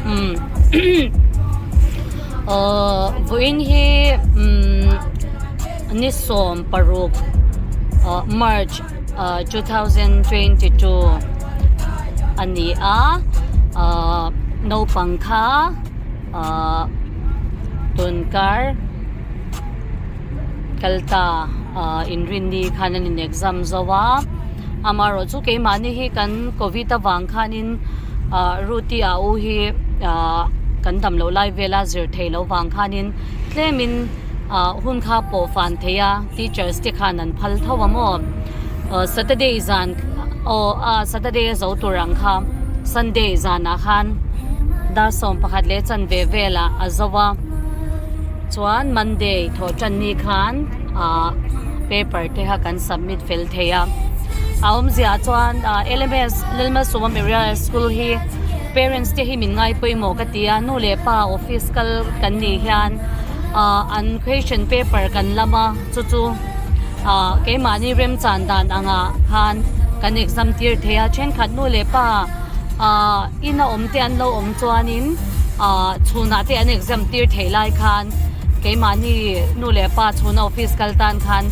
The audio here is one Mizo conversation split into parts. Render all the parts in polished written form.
Umm Aww vawiin hi umm ni 16 ah March ah 2022 a ni a ah naupang kha ah tunkar kal ta ah inrinni khan an in exam zo a amaherawh chu keimahni hi kan covid avang khanin ah Ruti a u hi ah kan dam loh lai vela zir theih loh vang khanin tlemin ah hun kha pawh fan thei a teachers te khan an phal tho a maw ah Saturday zan aw ah Saturday a zo tur ang kha Sunday zanah khan dar 11 leh chanve velah a zo a. Chuan Monday thawh tan ni khan ah paper te kha kan submit fel thei a a awmzia ah chuan ah LMS Lalmalsawma Memorial School hi parents te hi min ngai pawimawh ka ti a nu leh pa office kal kan nih hian ah an question paper kan lam a chu chu ah keimahni remchan dan angah khan kan exam tir thei a thenkhat nu leh pa ah ina awm te an lo awm chuanin ah chhunah te an exam tir theih lai khan keimahni nu leh pa chhuna office kal tan khan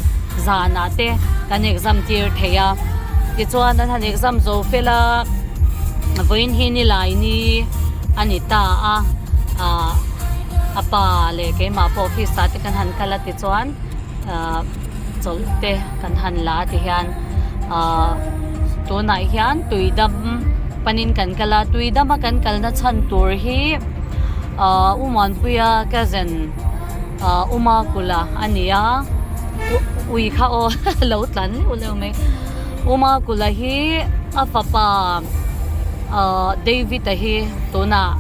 zanah te kan exam tir thei a tichuan an han exam zo fel a vawiin hi nilai ni a ni ta a ah a pa leh keimah pawh office ah te kan han kal a tichuan ah chawlh te kan han la a ti hian ah tunah hian tuidam panin kan kal a tuidam a kan kalna chhan tur hi ah u Muanpuia cousin ah u Makula a ni a ui kha aw lo tlan leuh leuh mai u Makula hi a fapa ah David-a hi tunah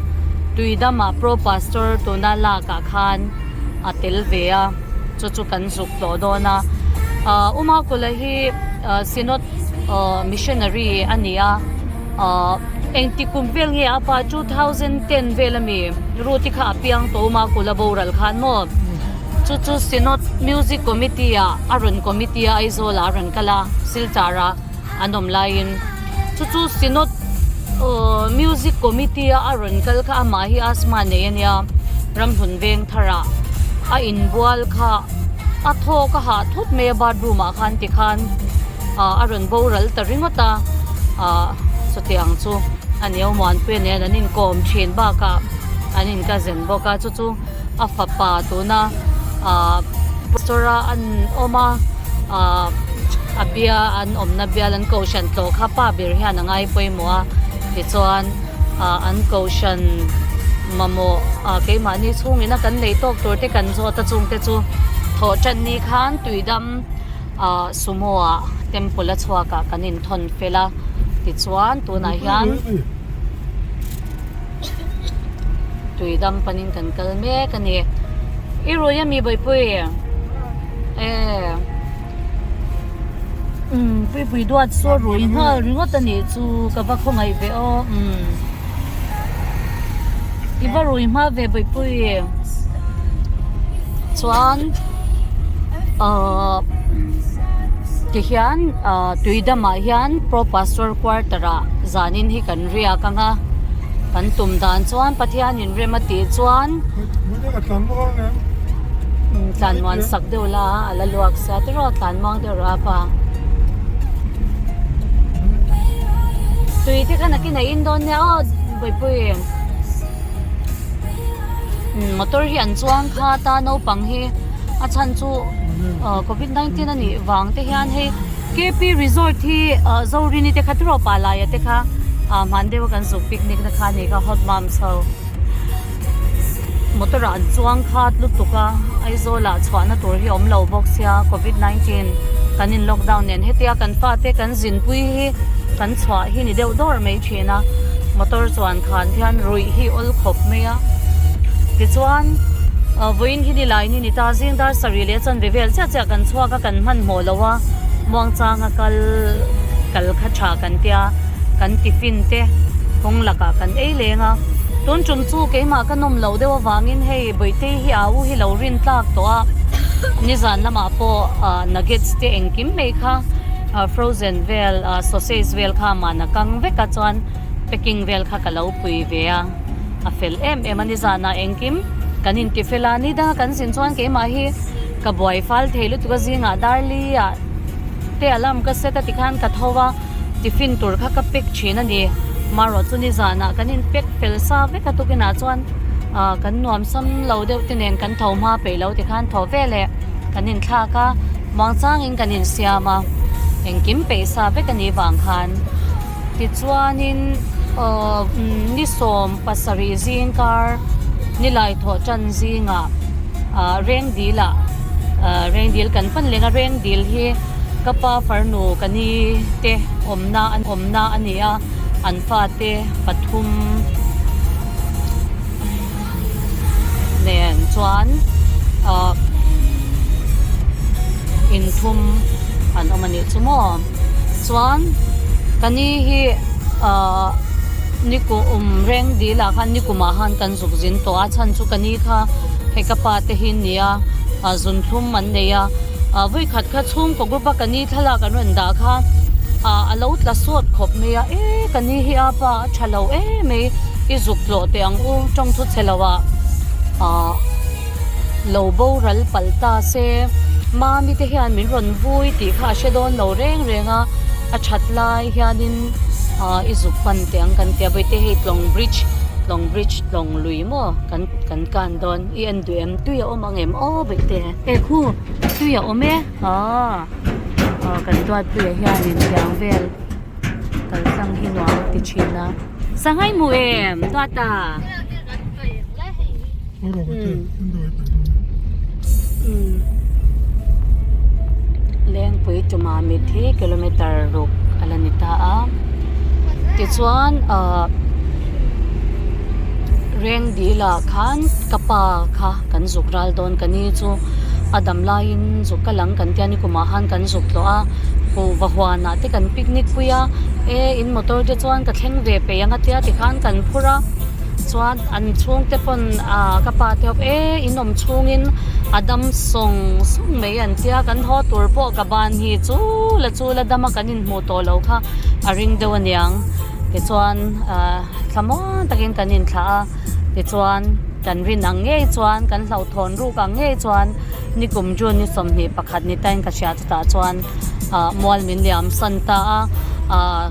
tuidamah pro pastor tuna lak ah khan a tel ve a. Chu chu kan zuk tawh dawn a ah U Makula hi ah synod ah missionary a ni a ah engti kum vel nge a pa 2010 vel ami Ruth-i kha a piang tawh U Makula boral khan maw chu chu synod music committee ah a rawn committee a Aizawl ah a rawn kal a Silchar ah an awm laiin chu chu synod ah music committee a a rawn kal kha amah hi asthma nei a nia ramhlun veng thar ah a inbual kha a thawk a hah thut mai a bathroom ah khan tikhan ah a rawn boral ta ringawt a ah chutiang chu a ni a Muanpuia nen an inkawm thin bakah an inkazen bawk a chu chu a fapa tuna ah pastor a an awm a ah a bia an awmna bial an kohhran tlawh kha pa ber hian a ngai pawimawh a tichuan ah an kohhran mamawh ah keimahni chhungin a kan nei tawk tur te kan zawt a chungte chu thawh tan ni khan tuidam ah sumo ah temple a chhuak ah kan inthawn fel a tichuan tunah hian. Tui dam panin kan kal mek a ni. I rui ami Bawihpui? E. Umm Puipui duat chu a rui nghal ringawt a nih chu ka va khawngaih ve aw. Umm. I va rui hma ve Bawihpui. Chuan ahh tihian ahh tui damah hian Pro Pastor Quarter ah zanin hi kan riak ang a kan tum dan chuan Pathian in rem a tih chuan tlan muan sak deuh la a la luak sia tiraw tlan muang deuh rawh a pa tui te kha nakin a in dawn nia aw Bawihpui. Motor hi an chuang khat a naupang hi a chhan chu ah covid 19 a nih vang te hian hei K P resort hi ah Zorini te kha tiraw Palaia te kha ah hman deuh a kan zuk picnic na kha a ni kha hot moms ho motor ah an chuang khat lutuk a Aizawl ah chhuahna tur hi a awm lo bawk sia covid 19 kan in lockdown nen hetia kan fate kan zinpui hi kan chhuah hi ni deuh dawr mai thin a motor chuan khan hian ruih hi awl khawp mai a tichuan ah vawiin hi nilai ni ni ta zing dar sarih leh chanve vel chiah chiah kan chhuak a kan hmanhmawh lo a muangchanga kal kal kha tha kan tia kan tiffin te kawng lakah kan ei leng a tun tum chu keimah ka nawm loh deuh avangin hei bawihte hi a u hi lo rin tlak tawh a nizan lamah pawh ah nuggets te engkim mai kha ah frozen vel ah sausage vel kha mahna kang vek a chuan packing vel kha ka lo pui ve a. a fel em em a ni zanah engkim kan inti fel a ni danga kan zin chuan keimah hi ka buai fal thei lutuk a zingah darli ah te alarm ka set a tikhan ka tho a tiffin tur kha ka pack thin a ni marawh chu nizanah kan in pack fel sa vek a tukinah chuan ah kan nuam sam lo deuh te nen kan tho hma peih lo tikhan thaw veleh kan inthlak a muangchangin kan insiam a engkim peih sa vek a nih vang khan tichuanin aww ni 17 zing kar nilai thawh tan zingah ah rengdil ah ah rengdil kan pan leng a rengdil hi ka pa farnu ka ni te awmna awmna a ni a an fate pathum nen chuan ah inthum an awm a nih chu maw chuan ka ni hi ah ni kum reng dil ah khan ni kumah khan kan zuk zin tawh a chhan chu ka ni kha hei ka pa te hi nia ah zun thlum an nei a ah vawikhat kha chhungkaw group a ka ni thlalak an rawn dah kha ah a lo tla sawt khawp mai a e ka ni hi a pa a tha lo em mai i zuk tlawh teh ang u tawng thu chhe lo ah ah lo boral palh ta se mami te hian min rawn vui tih kha a hre dawn lo reng reng a a that lai hianin ah i zuk pan teh ang kan tia bawihte hei tlawng bridge tlawng bridge tlawng lui maw kan kan kan dawn i en duh em tui a awm ang em aw bawihte e khu tui a awm e aw aw kan duatpuia hianin tiang vel kal tlang hi nuam a ti thin a sangha i hmu em duata lengpui tuma mit hi kilometer ruk a la ni ta a tichuan ahh reng dil ah khan ka pa kha kan zuk ral dawn ka ni chu a dam laiin zuk ka lang kan tia nikumah khan kan zuk tlawh a kuhva huanah te kan picnic pui a e in motor te chuan ka thleng ve peih ang a tia tikhan kan phur a chuan an chhungte pawn ah ka pa te ho e in awm chhungin a dam sawng sawng mai an tia kan haw tur pawh ka ban hi chu la chu la dam a kan inhmuh tawh lo kha a ring deuh aniang tichuan ah thlamuan takin kan inthlah a tichuan kan rin ang ngei chuan kan hlauhthawn ruk ang ngei chuan nikum June ni 21 ni tain ka hria chutah chuan ah mual min liam san ta a ah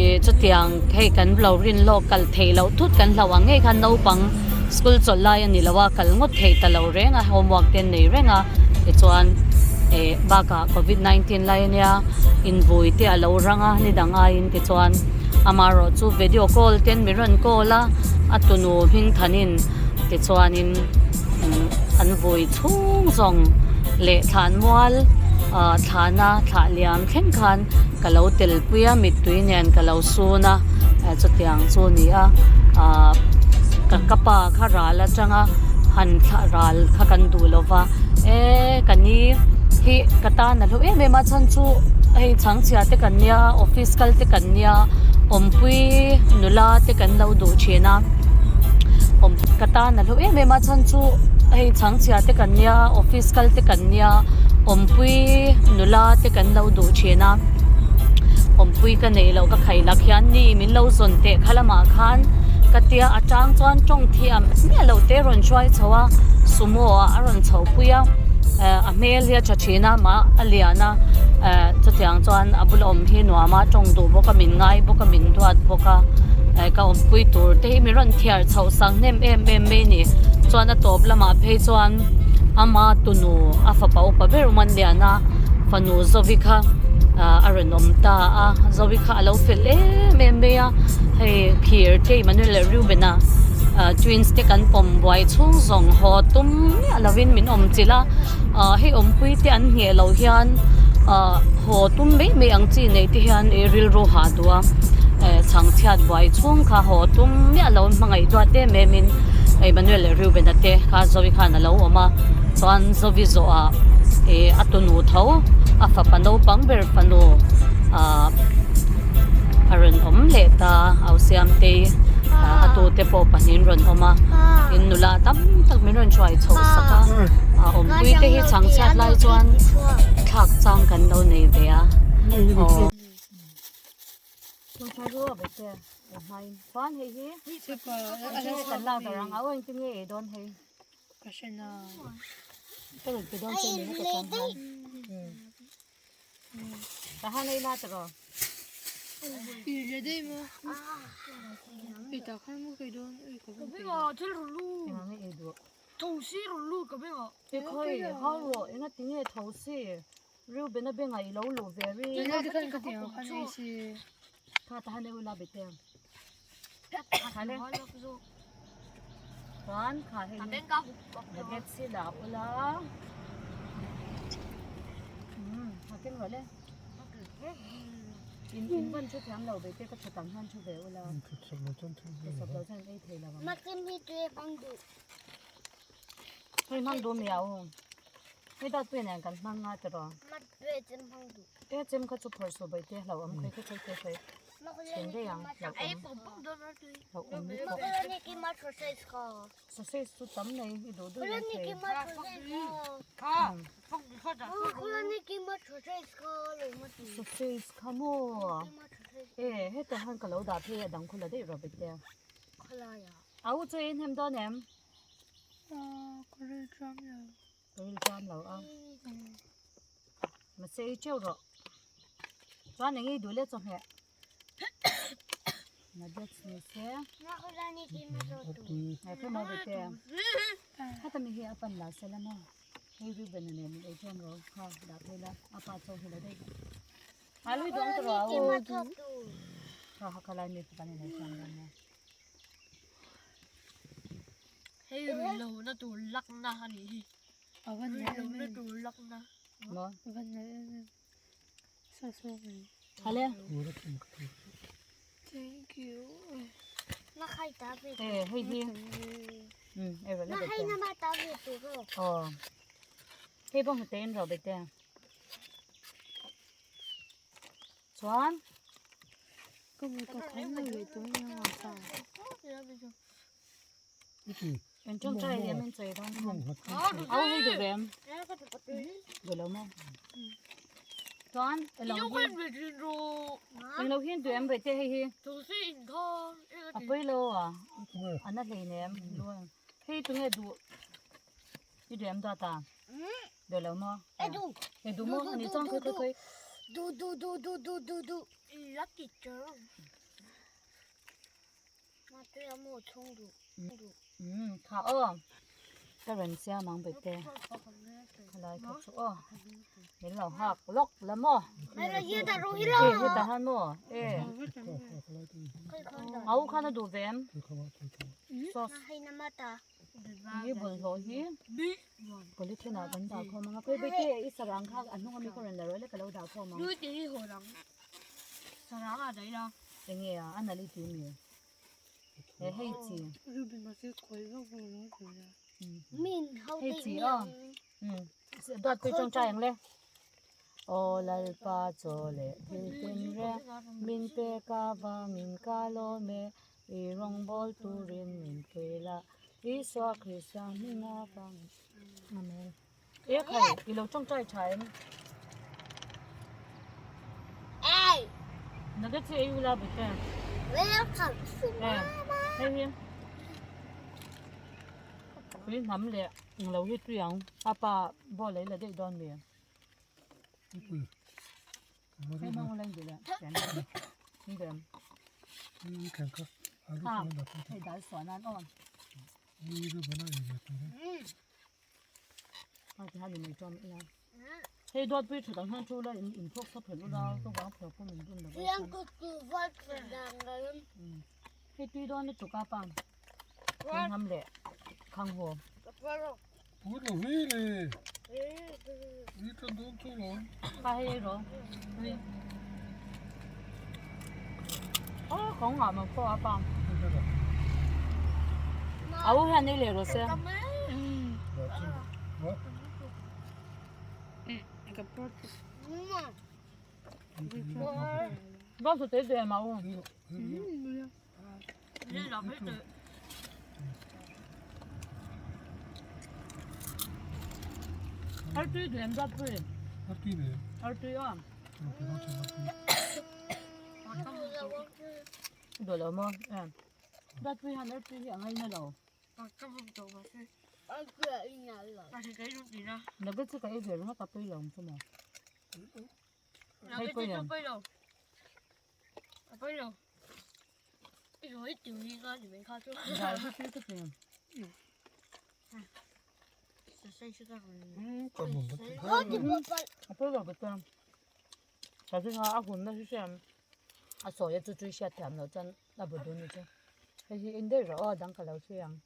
ih chutiang hei kan lo rin lawk kal theih loh thut kan hlauh ang ngei khan naupang school chawlh lai a ni lo a kal ngawt theih ta lo reng a homework te an nei reng a tichuan ih bakah covid 19 lai ania invui te a lo rang a ni dang aiin tichuan amaherawh chu video call ten min rawn call a a tunu hming thanin tichuanin an vui chhung zawng leh thlan mual ah thlana thlah liam thleng khan ka lo tel pui a mittui nen ka lo sun a chutiang chu a ni a ah ka ka pa kha ral atanga han thlah ral kha kan duh lo va e ka ni hi ka tan a hlu em em a chhan chu hei chhangchhia te kan nia office kal te kan nia awmpui nula te kan lo duh thin a awm ka tan a hlu em em a chhan chu hei chhangchhia te kan nia office kal te kan nia awmpui nula te kan lo duh thin a awmpui ka neih loh ka khaih lak hian ni min lo zawn teh kha lamah khan ka tia a tang chuan tawng thiam miah loh te rawn hruai chho a sumo ah a rawn chho pui a eh a hmel hi a tha thin a mah a lian a eh chutiang chuan a bula awm hi nuam a tawng duh bawk a min ngai bawk a min duat bawk a eh ka awmpui tur te hi min rawn thiar chhoh sang hnem em em mai a ni chuan a tawp lamah phei chuan ama tunu a fapa upa ber awm a lian a fanu zovi kha ah a rawn awm ta a zovi kha a lo fel em em mai a hei phir te Emmanuel leh Reuben a ah twins te kan pawm buai chhung zawng haw tum miah lovin min awm chilh a ah hei awmpui te an ngheh loh hian ah haw tum mai mai ang chi neih te hian ih rilru hah duh a eh chhangchhiat buai chhung kha haw tum miah lo hmangaih duat em em in Emmanuel leh Reuben a te kha Zoe khan a lo awm a chuan Zovi zawh ah ih a tunu tho a fapa naupang ber fanu ah a rawn awm leh ta au Siamtei ah a tute pawh pahnih an rawn awm a in nula tam tak min rawn hruai chhoh sak a ah awmpui te hi chhangchhiat lai chuan thlak chang kan lo nei ve a aw. Chungchai ru a bawk che e hmain chuan hei hi engtin kan lak darh ang a aw engtin nge ei dawn hei Ka hre na. Ka rawn pe dawn che ni heta chuan hian ka han ei la tiraw. I ri daih maw? I tak khan maw kei dawn ui ka van pe dawn. Engah nge ei duh? Thosi rawn lut ka bengah. E khawi hau rawh engati nge thosi Reuben-a bengah i lo luh ve ri. Tunah te khan ka ti ang khan ei si. Kha ta han ei ula bete. Kha le. Chuan kha hei hi nuggets hi la ula. Umm a keng rawh le. In in van thu thiam lo bete ka thatang hian thu ve ula. Thut sawp lo chuan ei thei lo ang. Hei hmang duh miau. Hei dawt pui nen kan hmang nga tiraw. E chem kha chu phawrh suh baih te hlauh awm khawi khawi khawi khawi chhen daih ang hlauh awm hlauh awm lutuk sausage chu tam nei i duh duh mai thei sausage kha maw e hetah hian ka lo dah phei a dang khaw la daih rawh baih te a u chu ei hnem dawn em. Ka ril tram lo. Ka ril tram lo a. Mahse ei teuh rawh. Chuan eng ei duh leh chawhmeh. Nuggets ni se. Ngaihtuah maw bete. Heta mi hi a pan la se la maw. Hei Reuben a nen min ei tram rawh. Kha dah phei la. A pa chaw hi la daih. Alu i duang ta rawh a u. Kha ha kha lai mi kha kan inei tram dawn nia. Hei rui lo na tur lak na a nih hi. A van nalh em em. Rui lo na tur lak na. Maw? A van nalh em em. Sa saw mai. Hale. Thank you. Eh hei hi. Ei rawh le bete. Aw. Hei bawng hnute in rawh bete. Chuan. Ka mut ka kham lo leh tawh nia ngah ta. En tawng trai hian min chei dawn khan. Au hei duh ve em? Duh lo maw? Chuan elo hi englo hi duh em ve te hei hi. A pawi lo a. A na hleinem. Hei tunge duh i duh em dawt a? Duh lo maw? E duh maw? Ani chuan khawi khawi khawi. Umm tha aw ka rawn siam ang bete khalai kha chu aw min lo nghak lawk la maw e hetah hian maw e a u khan a duh ve em sauce hi bawlhhlawh hi polythene ah kan dah khawm ang a khawi bete i sarang kha a hnung ami kha rawn la rawh le ka lo dah khawm ang. Enge a a nalh i ti mi? He hei chi. Hei chi aw. Dawt pui tawngtai ang le. Aw Lalpa chaw leh thil tin reng min pek avangin ka lawm e, i rawngbawl turin min pui la, Isua Krista hming avangin. Amen. E khai, i lo tawngtai tha em? Nugget hi ei ula bete. E, hei hi. Pui hnam leh englo hi tui ang. Apa ball ei la daih dawn mi. Hei hmang ula in duh leh. In duh em? Ha, hei dal suah nan aw. Hei dawt pui tha dang hian thu la in in phawk sawp phelh ula ka vang phawk pawh min bun lo hei tui dawn lutuk a pa Ringham leh khang haw. Kha hei ei rawh tui. Aw kawng ngah mah pawh a pa. A u hian ei leh rawh se. Bawng chu tui ve mah u. Artui duh em dawt pui? Artui a. Duh lo maw? Datpui hian artui hi a ngaina lo. Nugget chu ka ei ve ringawt a pui lo ang chu maw? Hei pui em? Dal hi tui ka ti. A pui lo bawk a. Ka zinga a hunna hi hriam a sawi a chu chu i hriat thiam loh chuan a bu dun ni chu hei hi en daih rawh aw dang ka lo chhui ang.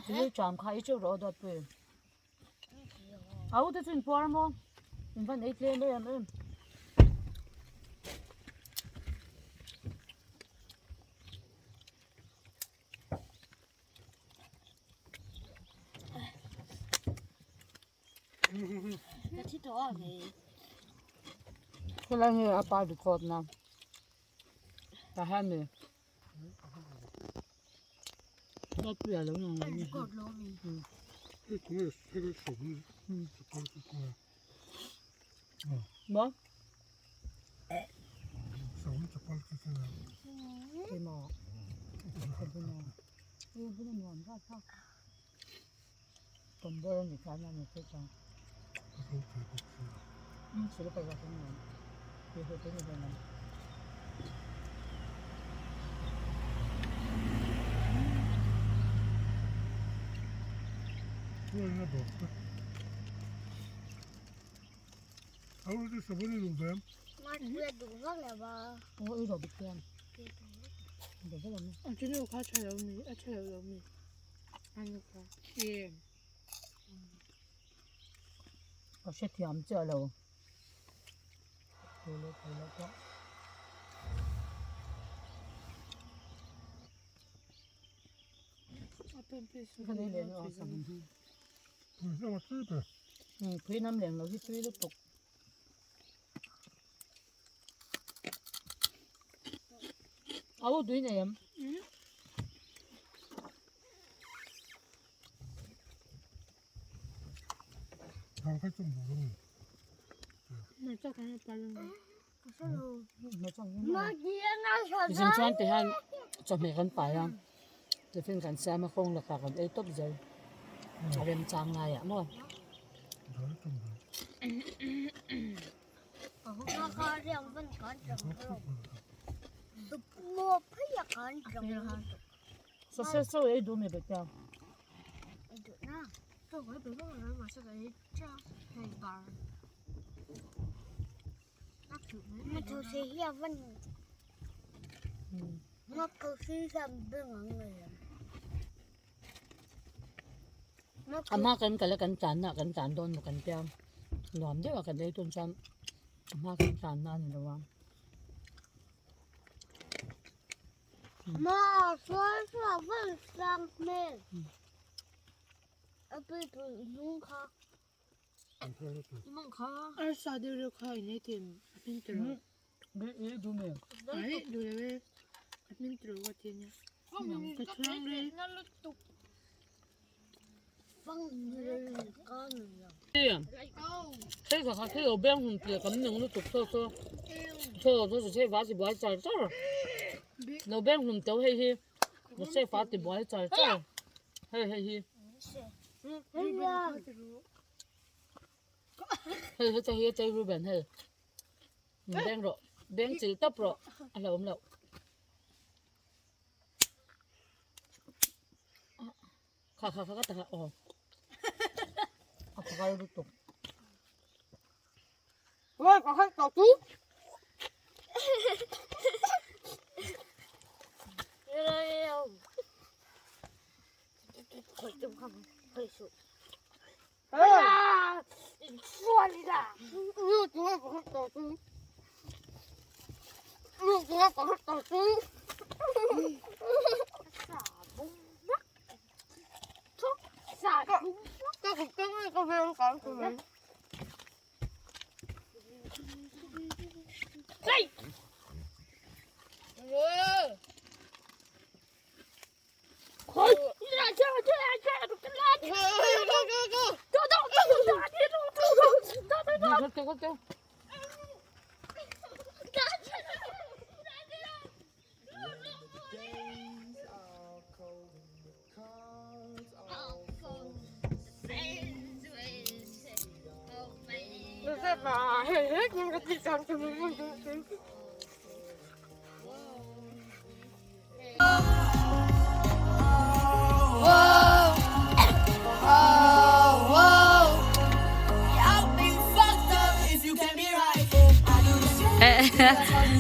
Thil ṭam kha i cheu rawh aw dawtpui a u te chu in puar maw in van ei tlem em em. Khawlai nge a pa record na tah hian mi Dawtpuia lo lang lo ni maw Keimah ka bun a i bun a nuam zat a Tawmbawl a ni khan a ni phei chuan Thil ka zawk a nuam tih hlawh te ni ve mai. Ka hrethiam chiah lo thu leh thu loh pawh. Pui nam leng lo hi tui lutuk. A u tui nei em? Zing chuan ti hian chawhmeh kan pai a tiffin kan siam a kawng lakah kan ei tawp zel a remchang ngaiah maw. Sausage chaw ei duh mi bek ta. A hma kan kal a kan tlan na kan tlan dawn maw kan tia nuam deuh a kan ei tawn chuan a hma kan tlan na a ni lo a. Hei kha kha khi lo beng hun tia kan nung lutuk chaw chaw chaw chaw chu chei va chi buai char char lo beng hun teuh hei hi chei fa ti buai char char hei hei hi hei heta hi a chei Reuben hei beng rawh beng chilh tawp rawh a hlauhawm loh. Kha kha kha ka tak a aw a phakar lutuk.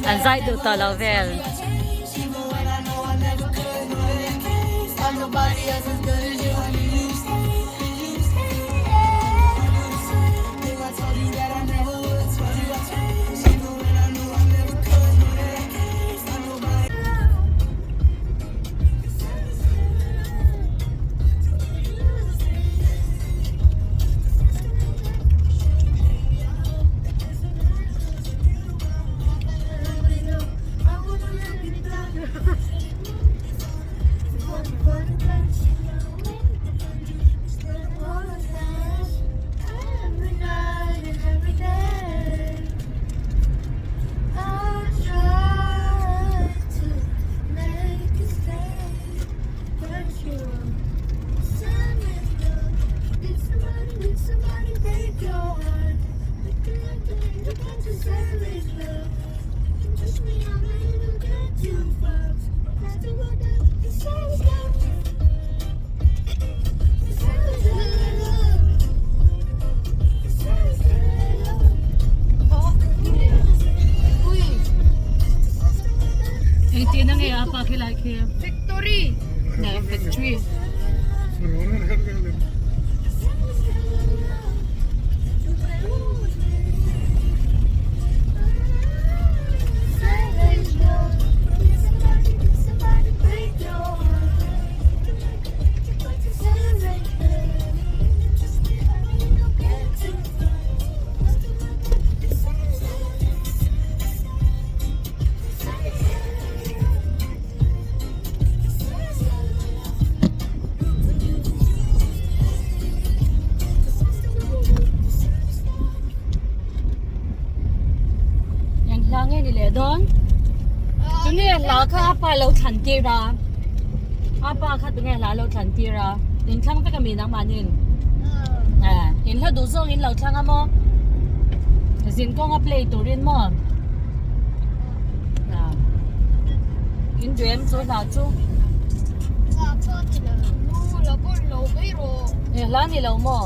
An zai duh tawh lo vel. Engtin ange a pa khi lai khi? Factory! Nè, factory. Eng hla nge ni leh dawn? Tunge hla kha a pa lo thlan tir a? A pa kha tunge hla lo thlan tir a? In thlang vek a mi nangmahnin? In hla duh zawng in lo thlang a maw? Zin kawnga play turin maw? In duem chu hla chu. E hla ni lo maw?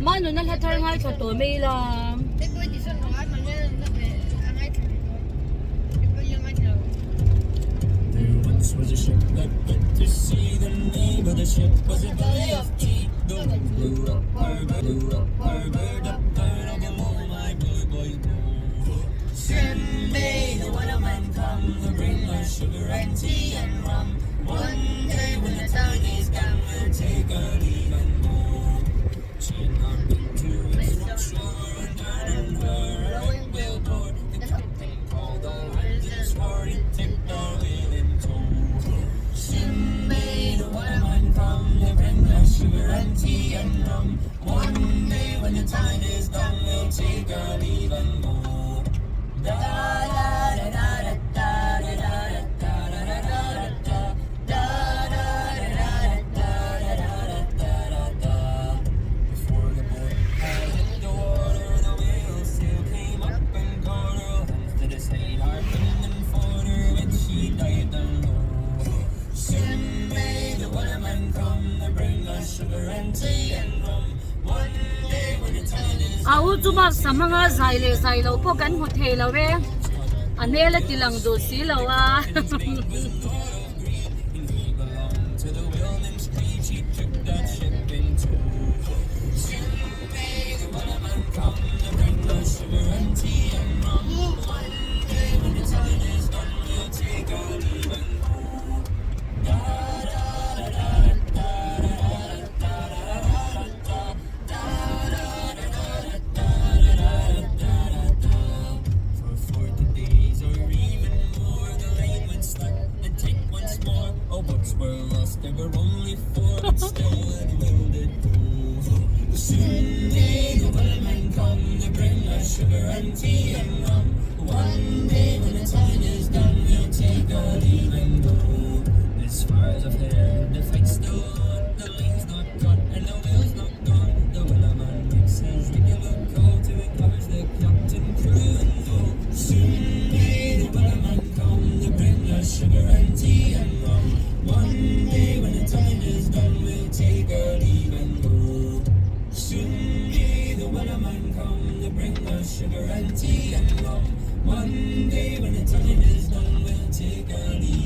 Manuna hla thar ngaithla tawh mai ila. A u chu bak sa hmanga zai leh zai lo pawh kan hmu thei lo e a hmel a ti lang duh si lo a.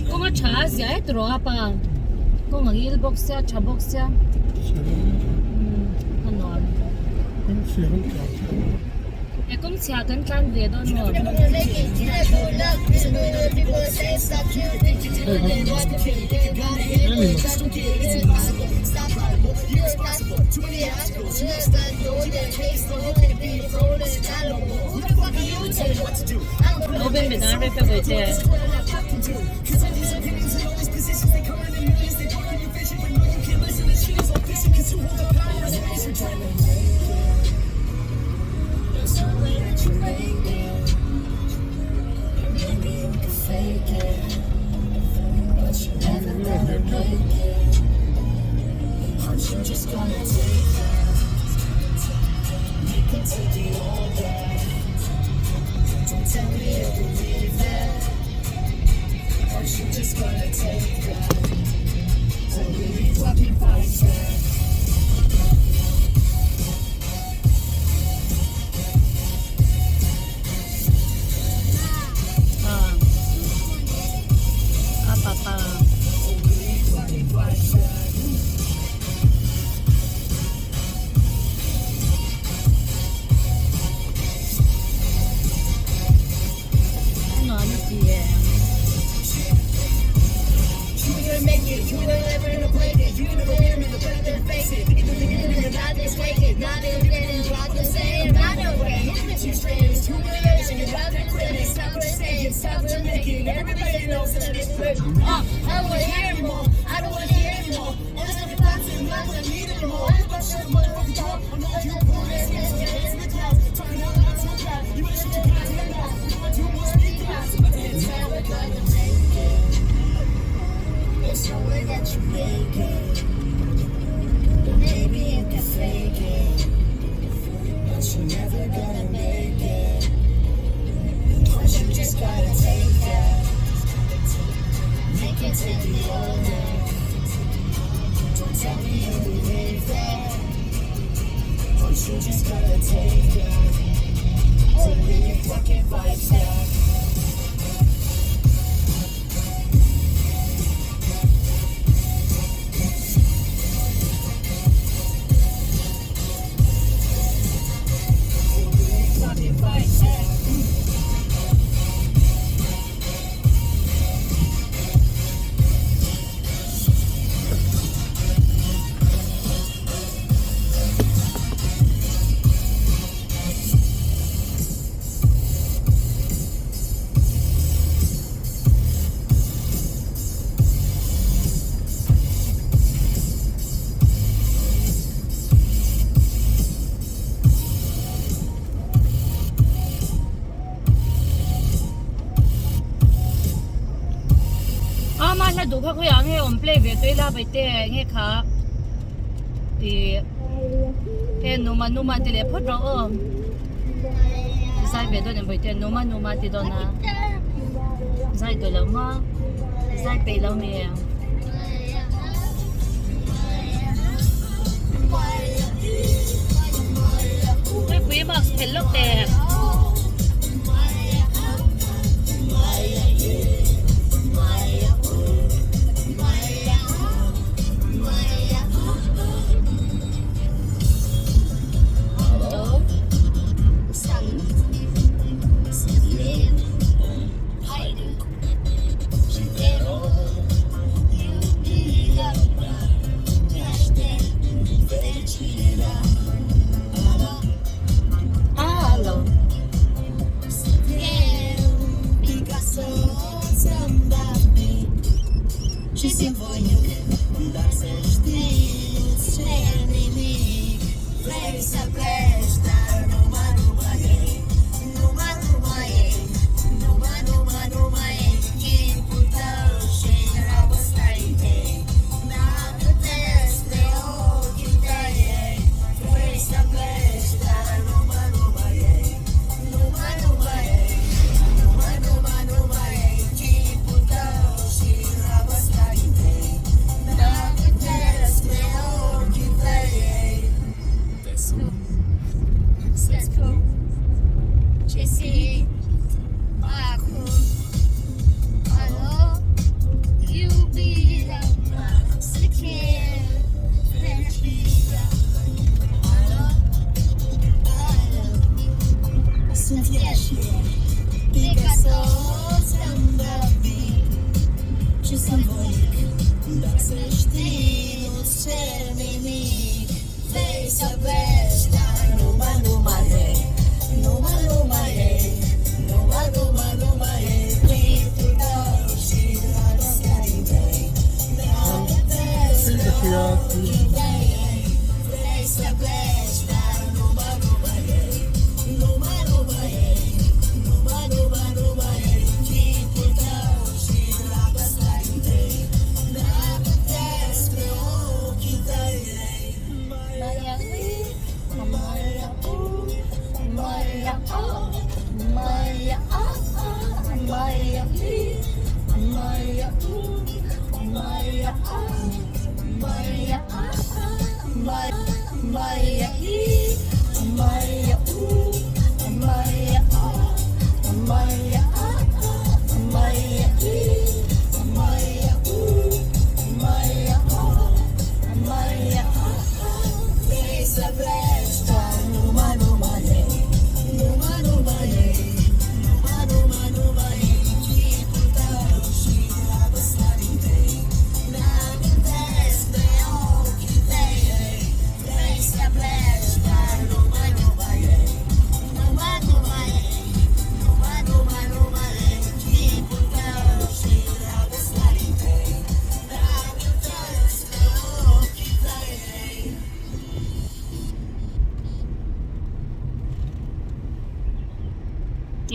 Kawng a tha a zia e tawh a pa kawng a ngil bawk sia tha bawk sia a nuam e kawng chhia kan tlan ve dawn maw. Lo ben ben a rep e vawi che. Ama hla duh kha khawiah nge awm play ve tawh ila vaite nge kha ih he numa numa ti leh phawt rawh aw zai ve dawn em vaite numa numa ti dawn a zai tawh lo maw zai peih lo mi. Puipui mask phelh lawk teh.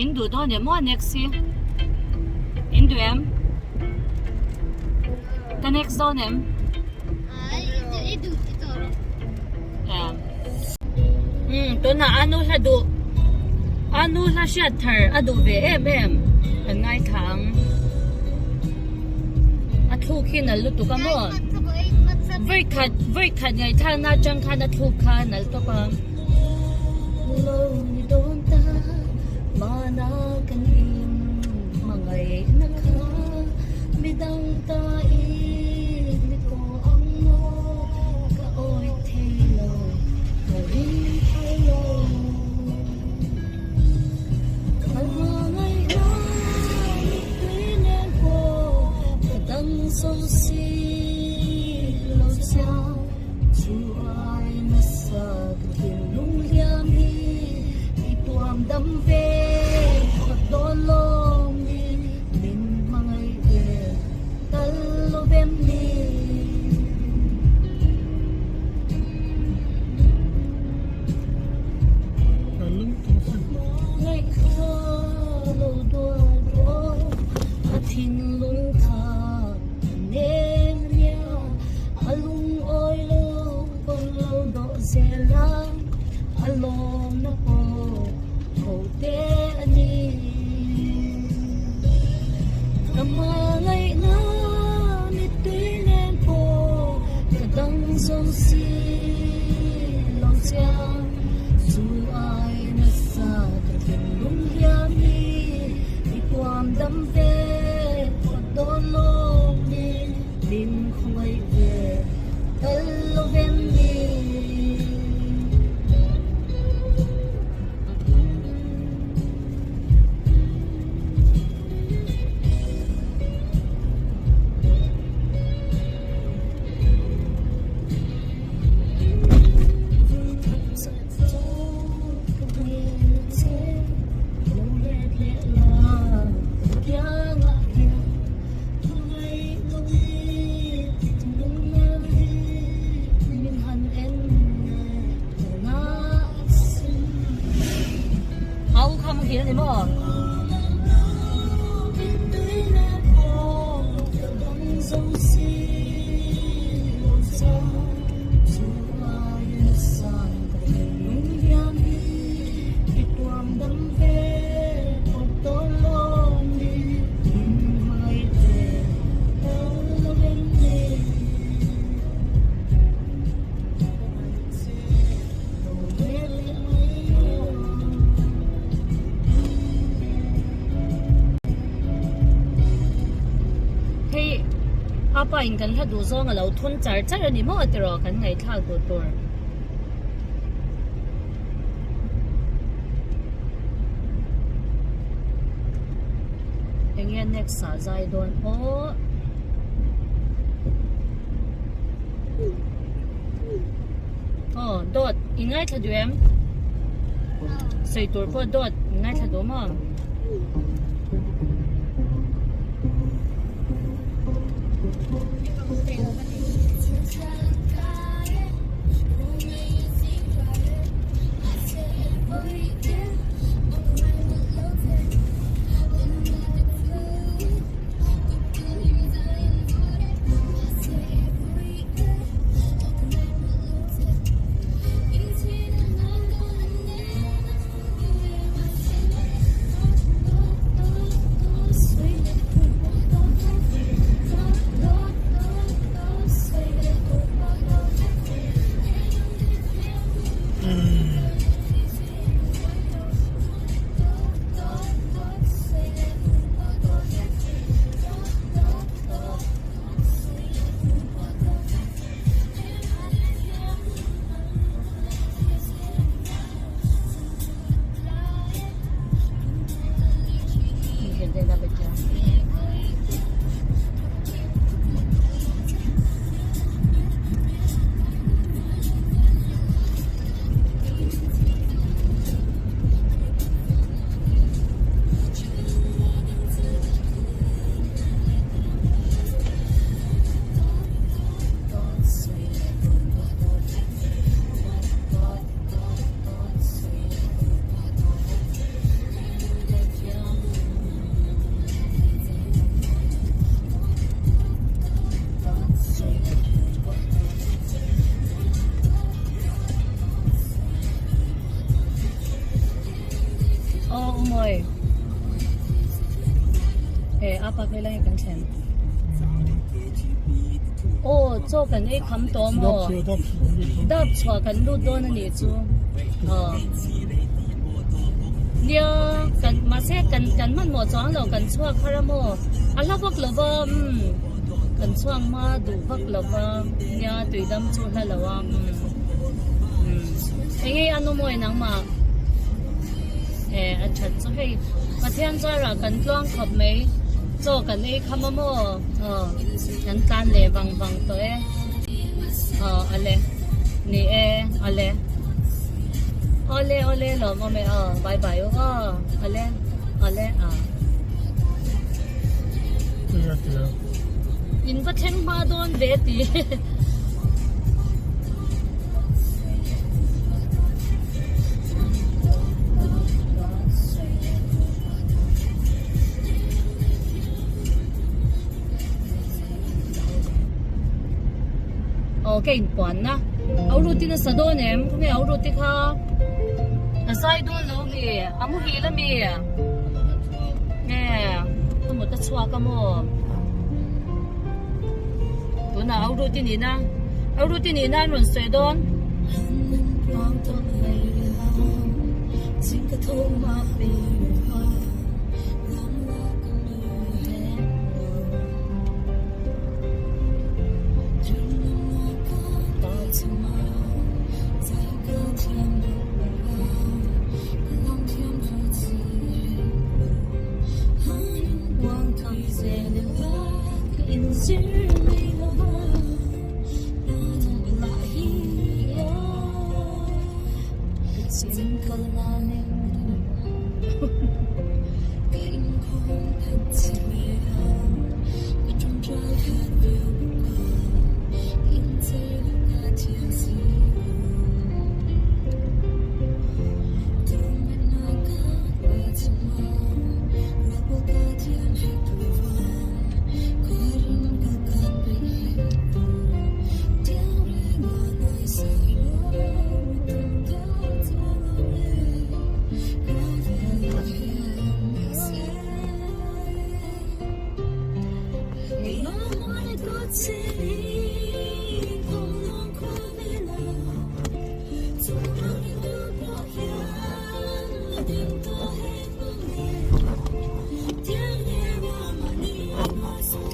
In duh dawn em aw next hi in duh em ka next dawn em um tunah anu hla duh anu hla hriat thar a duh ve em em kan ngaithla ang a thluk hi nal lutuk a maw vawi khat vawi khat ngaihthlakna atang khan a thluk kha a nal tawp a. Hei apa in kan hla duh zawng a lo thun char char a ni maw tiraw kan ngaihthlak duh tur. Enge next ah zai dawn aw. Aw dawt i ngaithla duh em? Sawi tur pawh dawt i ngaithla duh maw? Aw umawi he a pak lai lai kan thlen aw chaw kan ei kham tawh maw dap chhuah kan lut dawn a nih chu aw nia kan mahse kan kan hmanhmawh chuang lo kan chhuak har a maw a hla vak lo va umm kan chhuak hma duh vak lo va nia tuidam chu hla lo a umm umm eng nge a nawmawi nangmah e a that chu hei Pathian zarah kan tluang khawp mai chaw kan ei kham a maw aw kan tlan leh vang vang tawh e aw ale ni e ale awle awle lawm awm e aw bye bye u aw ale ale ah in va thleng hma dawn ve ti. Aw ka inpuan na au ruti nasa dawn em khawnge au ruti kha a zai dawn lo mi a muhil ami nge ka mut a chhuak a maw tunah au ruti nihna au ruti nihna an rawn sawi dawn.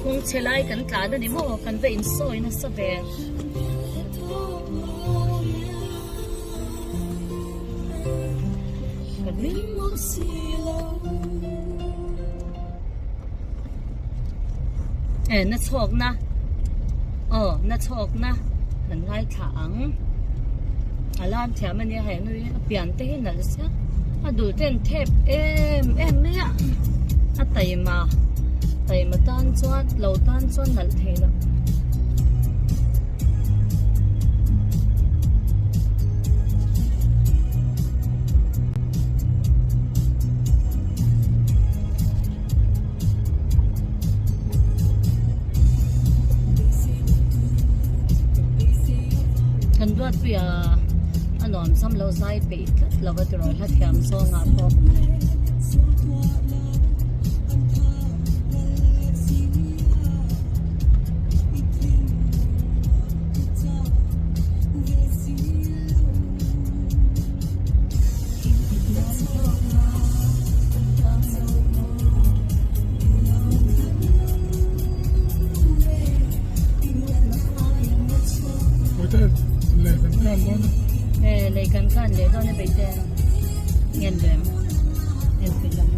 Kawng chhe lai kan tlan a ni maw kan va insawi nasa ve. Eh na chhawk na aw na chhawk na kan ngaithla ang a lam thiam a nia hei nui a pian te hi nalh sia a dul ten thep em em mai a a taima taima tan chuan lo tan chuan nalh thei lo. Kan duatpui a a nuam sam lo zai peih tlat lo va tiraw hla thiam zawngah pawh. Lei kan kan leh dawn e beite ngen lem en pui lam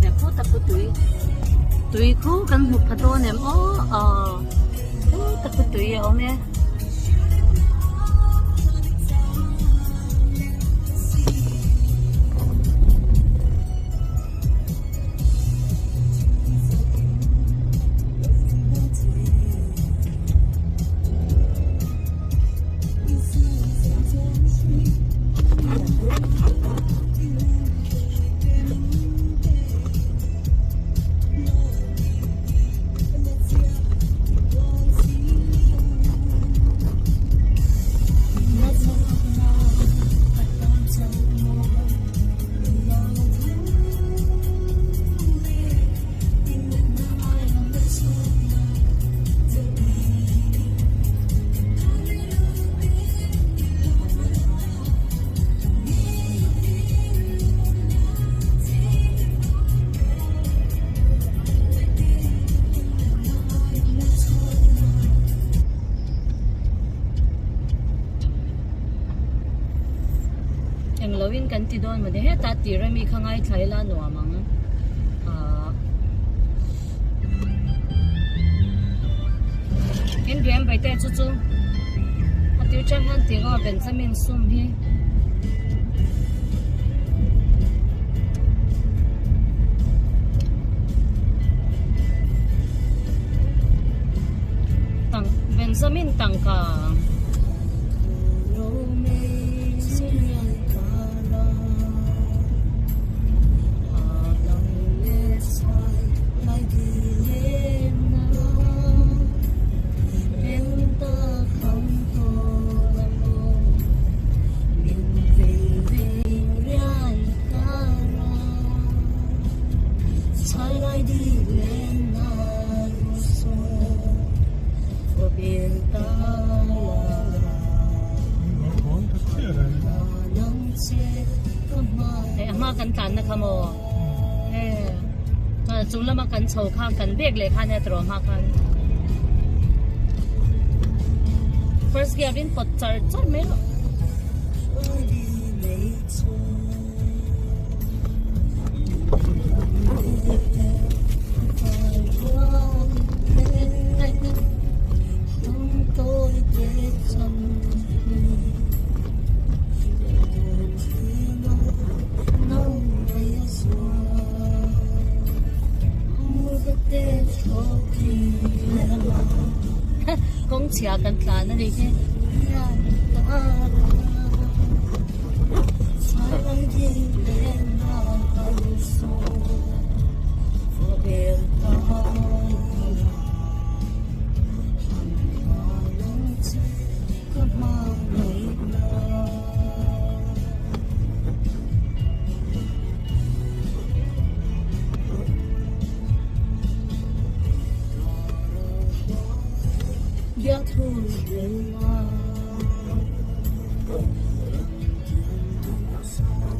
nè khu tak khu tui tui khu kan hmu pha dawn em aw aw khu tak khu tui a awm e. Englo in kan ti dawn mawni hetah tir ami kha ngaithla ila nuam ang ahh in riam bai te chu chu a tir chang hian ti ngaw Benjamin sum hi. Tang Benjamin tangka. Hei a hma kan tlanna kha maw hei chung lama kan chho kha kan bag leh kha nia tiraw hma khan first gear in pawt char char mai rawh. Kawng chhia kan tlan a ni hi.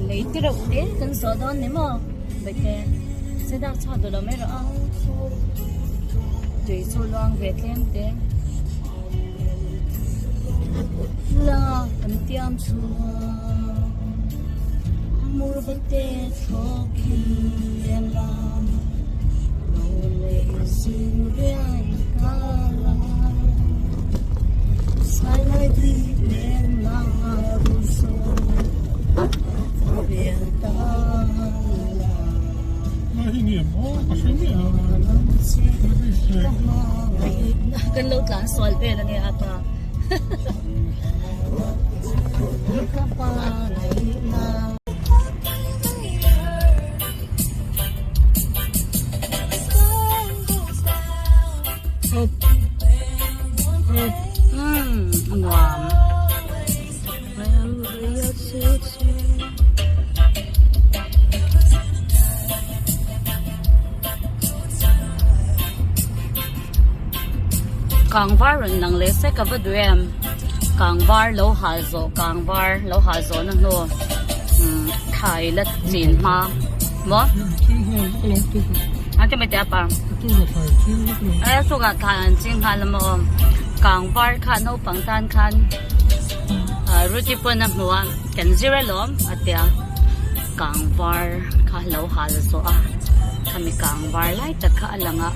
Lei te reuh te kan zawh dawn ni maw Baite se dak chhuak duh lo mai rawh a tui chu luang ve tlem te la kan tiam chhuak. Kan lo tlan sual vel a nia pa. Nuam. Kangvar rawn lang leh sek a va duh em kangvar lo hal zawh kangvar lo hal zawh na hnu umm thai la chin hma maw a ti mai teh a pa e chungah thlai an ching nghal a maw kangvar kha naupang tan khan. Ruti pawn a hmu a kan zir alawm a tia kang var kha lo hal zawh a khami kang var lai tak kha a lang a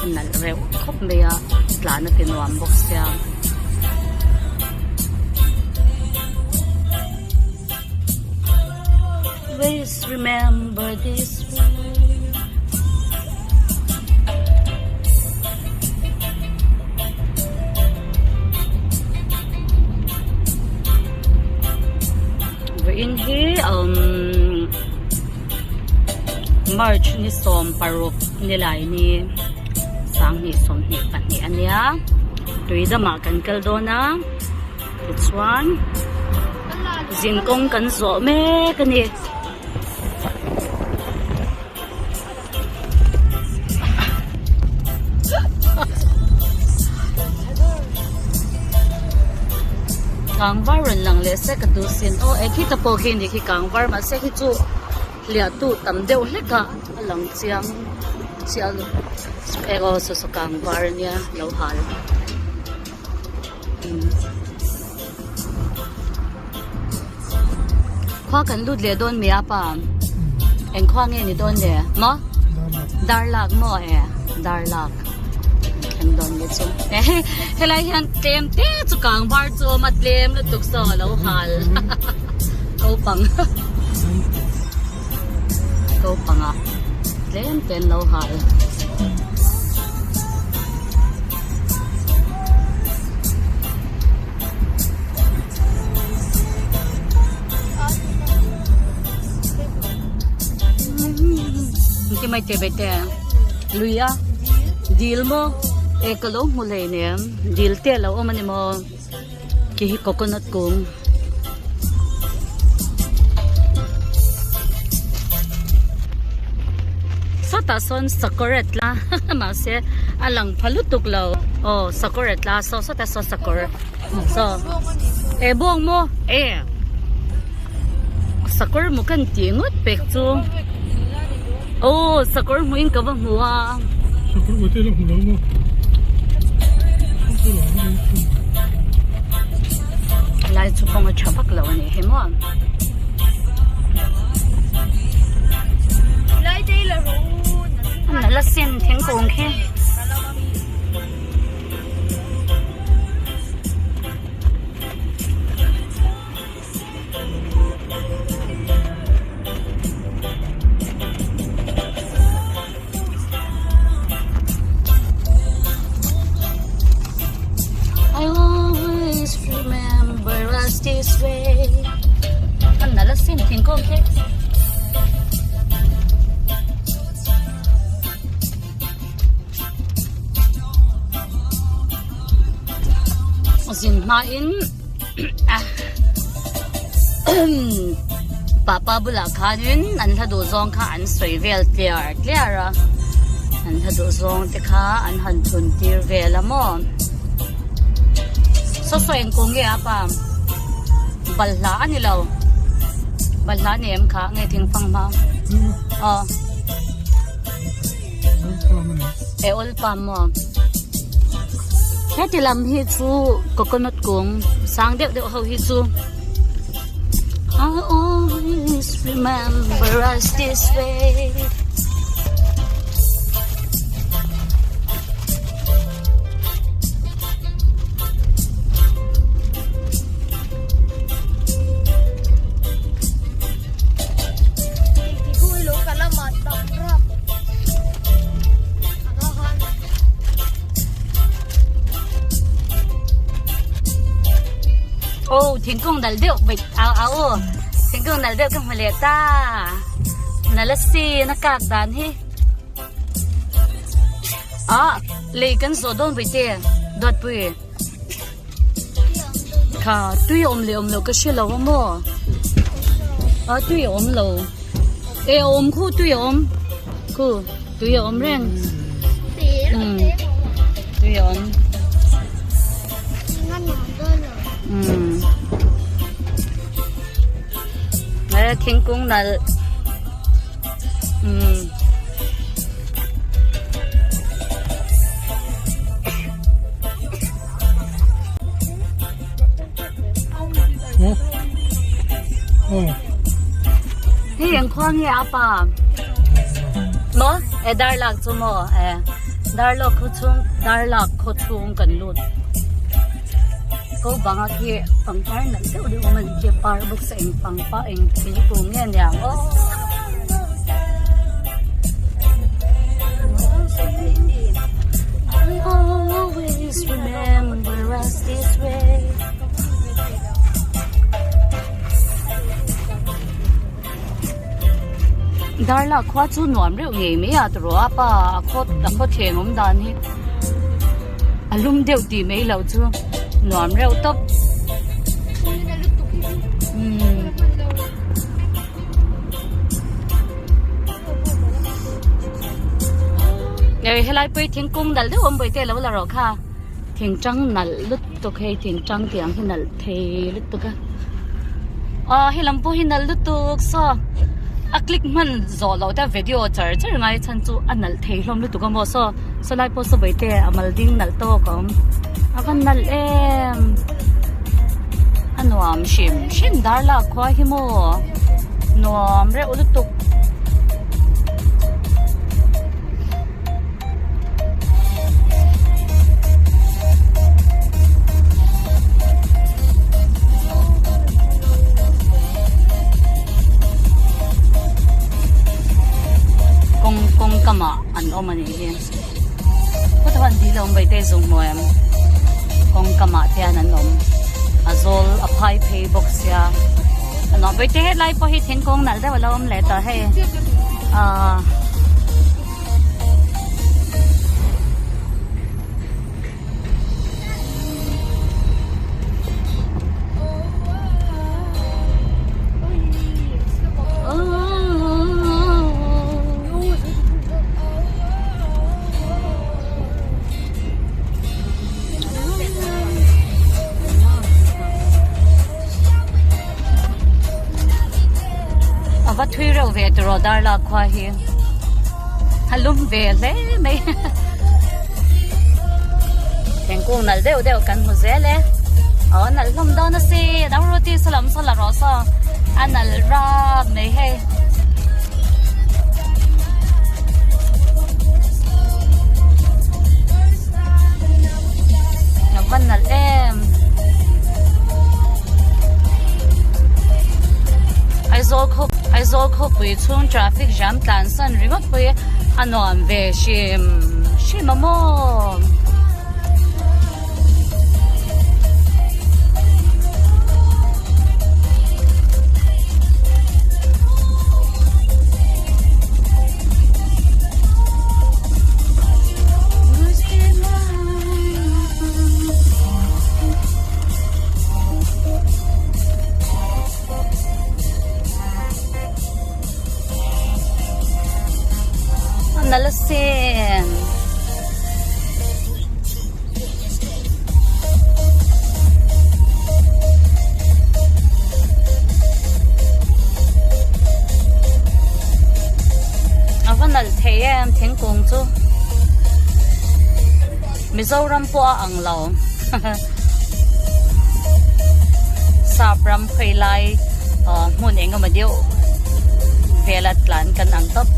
a nalh reuh khawp mai a tlan a ti nuam bawk sia. Always remember this way. Vawiin hi umm March ni 16 nilai ni 2022 a nia tui damah kan kal dawn a. Tichuan zinkawng kan zawh mek a ni. Kangvar rawn lang leh sek a duh sin aw e khita pawh khi ni khi kangvar mahse khi chu hliah tu tam deuh hlek a a lang chiang chiah lo eng aw saw saw kangvar a nia lo hal. Khua kan lut leh dawn mai a pa eng khua nge ni dawn le maw darlak maw e darlak thleng dawn le chu helai hian tlem te chu kang var chu a awm a tlem lutuk saw a lo hal ko pang ko pangah tlem te an lo hal. Ti mai te bai te lui a dil maw e ka lo hmu hlei nem dil te a lo awm a ni maw khi hi coconut kung. Sawtah sawn sakawr a tla mahse a lang pha lutuk lo aw sakawr a tla saw sawtah saw sakawr saw e bawng maw e sakawr maw kan tih ngawt pek chu aw sakawr hmuh in ka va hmu a. Sakawr hmuh te la hmu lo maw. Lai chu kawng a tha vak lo a nih hi maw. A la sin thingkung khi. I always remember us this way. An nalh asin thingkung khi. Zin hmain papa bulah khanin an hla duh zawng kha an sawi vel tliar tliar a an hla duh zawng te kha an han thun tir vel a maw saw saw engkawng nge a pa balhla a ni lo balhla a ni em kha nge thingfang hma aw. E oil palm maw heti lam hi chu coconut kung sang deuh deuh ho hi chu I always remember us this way. Aw thingkung nalh deuh bawih au au aw thingkung nalh deuh ka hmu leh ta nalh a sin a kak dan hi ah lei kan zawh dawn bawih te dawtpui kha tui awm leh awm loh ka hre lo a maw a tui a awm lo e a awm khu tui a awm khu tui a awm reng umm tui a awm umm e thingkung nalh umm. Hei eng khua nge a pa maw e darlak chu maw e darlak khaw chhung darlak khaw chhung kan lut ko banga khi pangpar nalh deuh deuh awm a ni khi par bawk se eng pangpar eng thingkung nge niang aw. Darla khua chu nuam reuh ngei mai a tawrh a pa a khaw a khaw thleng awm dan hi a lum deuh tih mai loh chu nuam reuh tawp. Ê helai pawh hi thingkung nalh deuh awm bawih te alo la rawh kha thingtang nalh lutuk hei thingtang tih ang hi nalh thei lutuk a aw he lam pawh hi nalh lutuk saw a click hman zawh loh te video char char ngai chhan chu a nalh thei hlawm lutuk a maw saw saw lai pawh saw bawih te a mal ding nalh tawk a awm a va nalh em a nuam hrim hrim dar lak khua hi maw nuam reuh lutuk. Kawng kawng kamah an awm a nih hi khawtah an dil a awm vaite zawng hmuh em kawng kamah te hian an awm a zawl a phai phei bawk sia a nuam vaite helai pawh hi thingkung nalh deuh a lo awm leh tawh hei ahh. A va thui reuh ve tiraw darlak khua hi a lum ve hle mai thingkung nalh deuh deuh kan hmu zel e aw a nalh hlawm dawn a si dang roti saw lam saw la rawh saw a nalh rap mai hei. A va nalh em Aizawl khaw Aizawl khawpui chhung traffic jam tlan san ringawt pawh hi a nuam ve hrim hrim a maw. Nalasin. A va nalh thei em thingkung chu Mizoram pawh a ang lo sap ram phei lai Ahh hmun eng emaw deuh vela tlan kan ang tawp.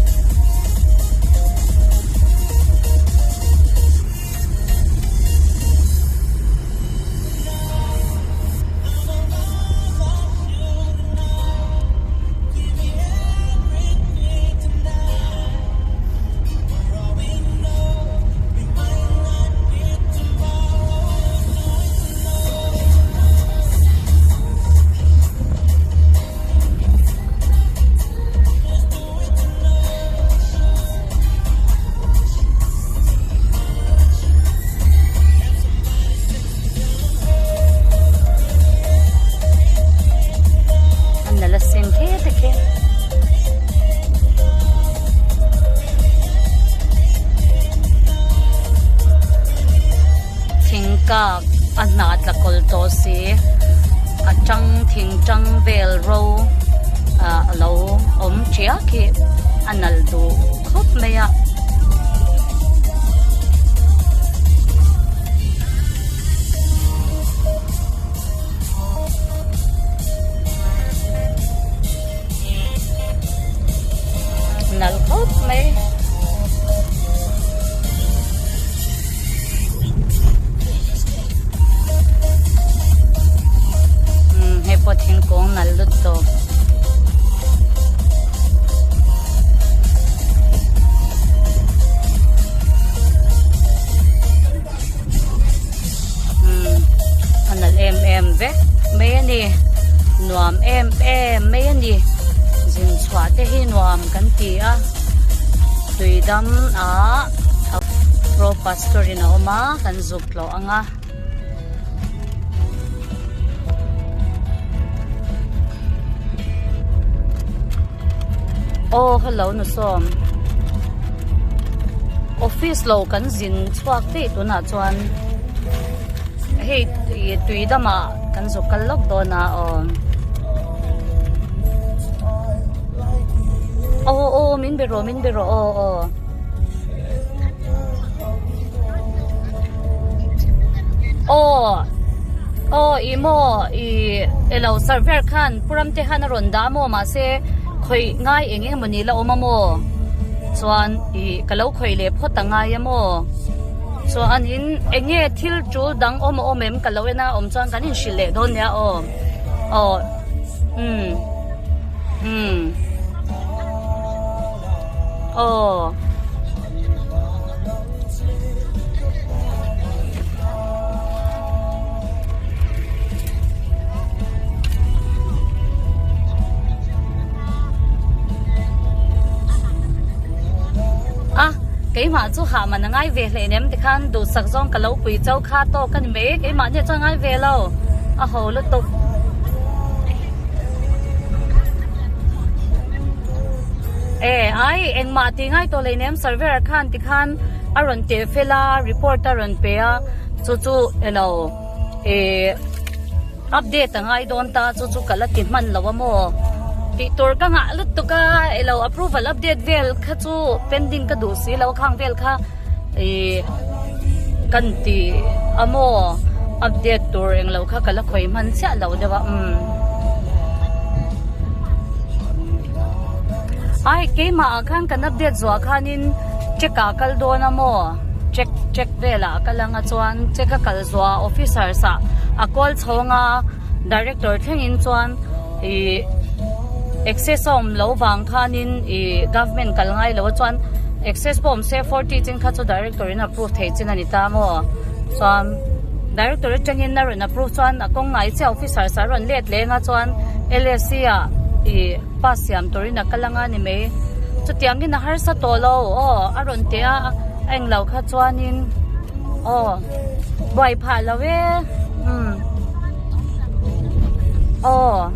An la la sen khet a khe. Thingkak a hnah tla kawl tawh si a tang thing tang vel ro ah a lo awm tiak hi a nalh duh khawp mai a. Nalh khawp mai. Umm hei pawh thingkung nalh lut tawp. Umm a nalh em em vek mai a ni nuam em em mai a ni zin chhuah te hi nuam kan ti a tui dam ah pro pastor in a awm a kan zuk tlawh ang a. Aw hello nu sawm office lo kan zin chhuak daih tunah chuan hei ih tui damah kan zuk kal lawk dawn a aw aw aw min be rawh min be rawh aw aw. Aw aw ih maw ih elo server khan pu Ramte khan a rawn dah maw mahse khawih ngai eng eng emawni la awm a maw chuan ih ka lo khawih leh phawt a ngai a maw chuanin eng nge thil tul dang awm a awm em ka lo en a awm chuan kan inhrilh leh dawn nia aw aw umm umm. Aw. A keimah chu hah man a ngai ve hlei nem tikhan duhsak zawng ka lo pui chau kha tawk a ni mai keimah nia chuan ngai ve lo a ho lutuk. E ai engmah tih ngai tawh lei nem server khan tikhan a rawn teh fel a report a rawn pe a chu chu elo ih update a ngai dawn ta chu chu ka la ti hman lo a maw tih tur ka ngah lutuk a elo approval update vel kha chu pending ka duh si lo khang vel kha ih kan ti a maw update tur englo kha ka la khawih hman chiah lo deuh a umm ai keimah ah khan kan update zuah khanin check ah kal dawn a maw check check velah a kal anga chuan check a kal zuah officers ah a call chhawng a director thlengin chuan ih access a awm loh vang khanin ih government kal ngai lo a chuan access pawh awm se forty chin kha chu director in approve theih chin a ni ta maw chuan director atangin a rawn approve chuan a kawng ngai chiah officer a rawn let leng a chuan L S C ah ih pass siam turin a kal anga ni mai chutiangin a harsa tawh lo aw a rawn teh a a englo kha chuanin aw buai phah lo e umm aw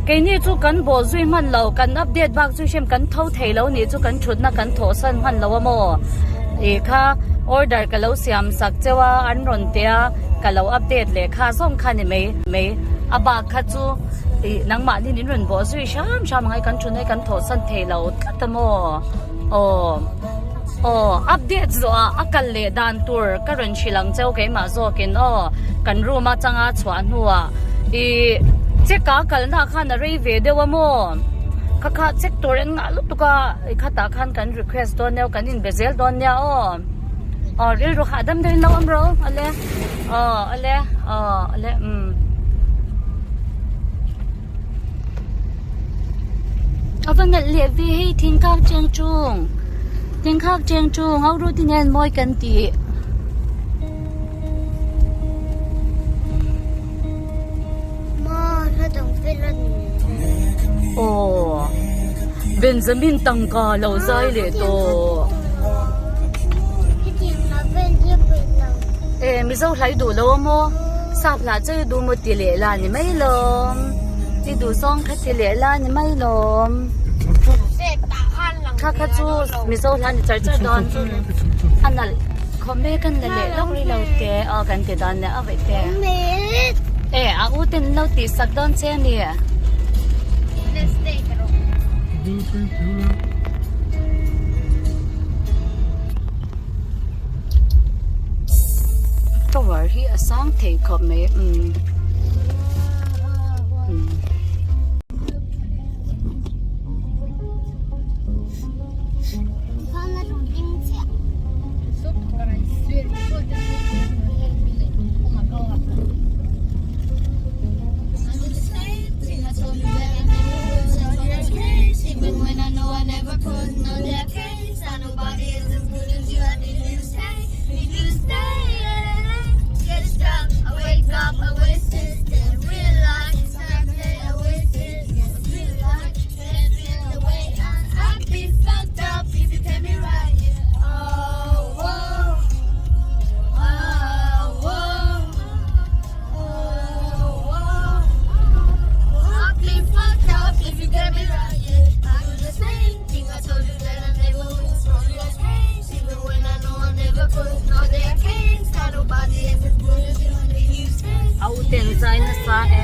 keini chu kan bawh zui hman lo kan update bak chu hriam kan tho thei lo nih chu kan thutna kan thawh san hman lo a maw ih kha order ka lo siam sak cheu a an rawn teh a ka lo update leh kha zawng kha ni mai mai a bak kha chu ih nangmahni in rawn bawh zui hram hram ang a kan thutna hi kan thawh san thei lo tlat a maw aw. Aw, update zawh ah a kal leh dan tur ka rawn hrilh ang cheu keimah zawkin aw, kan room atanga chhuah hnuah i Check a kalna ah khan a rei ve deuh a maw? Kha kha check tur en ngah lutuk a i khatah khan kan request dawn nia kan inbe zel dawn nia aw. Aw rilru hahdam deuhin lo awm rawh ale aw ale aw ale umm. A va nalh leh ve hei thingkak cheng chung thingkak cheng chung ho ruti nen mawi kan tih. Aw Benjamin tangka lo zai leh tawh e Mizo hlai duh lo a maw sap lah chei duh maw ti leh la ni mai lawm i duh zawng kha ti leh la ni mai lawm kha kha chu Mizo hla ni char char dawn a nalh khawp mai kan la leh lawk rih lo te aw kan ti dawn leh a vaih te e a u ten an lo tih sak dawn che a ni. Tower hi a sang thei khawp mai umm umm. A u ten zai nasa e.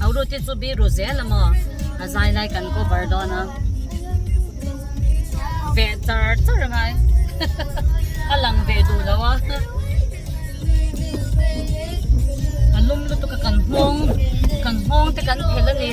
A ru te chu biru zel a maw a zai lai kan cover dawn a veh char char a ngai a lang ve duh lo a a lum lutuk a kan nghawng kan nghawng te kan phelh a ni.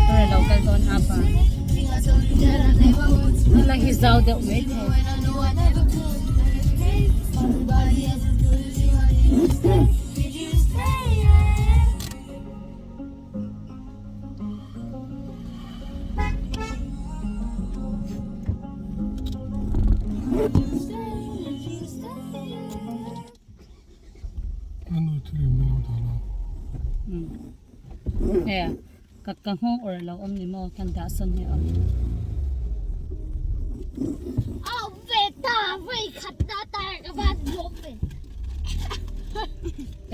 Motor a lo kal dawn ap a helai hi zau deuh mai thei. E ka ka nghawng awrh lo awm ni maw kan dah sawn hi awm.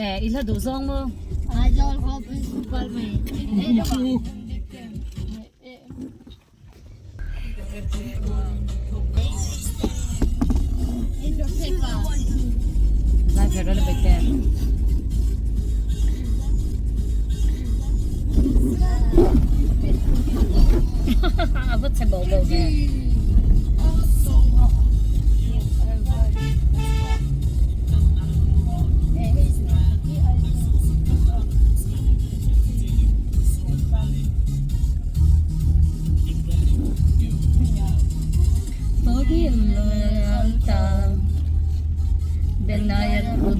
E i hla duh zawng maw? Zai ve rawh le Baite. A va chhe bo bo ve.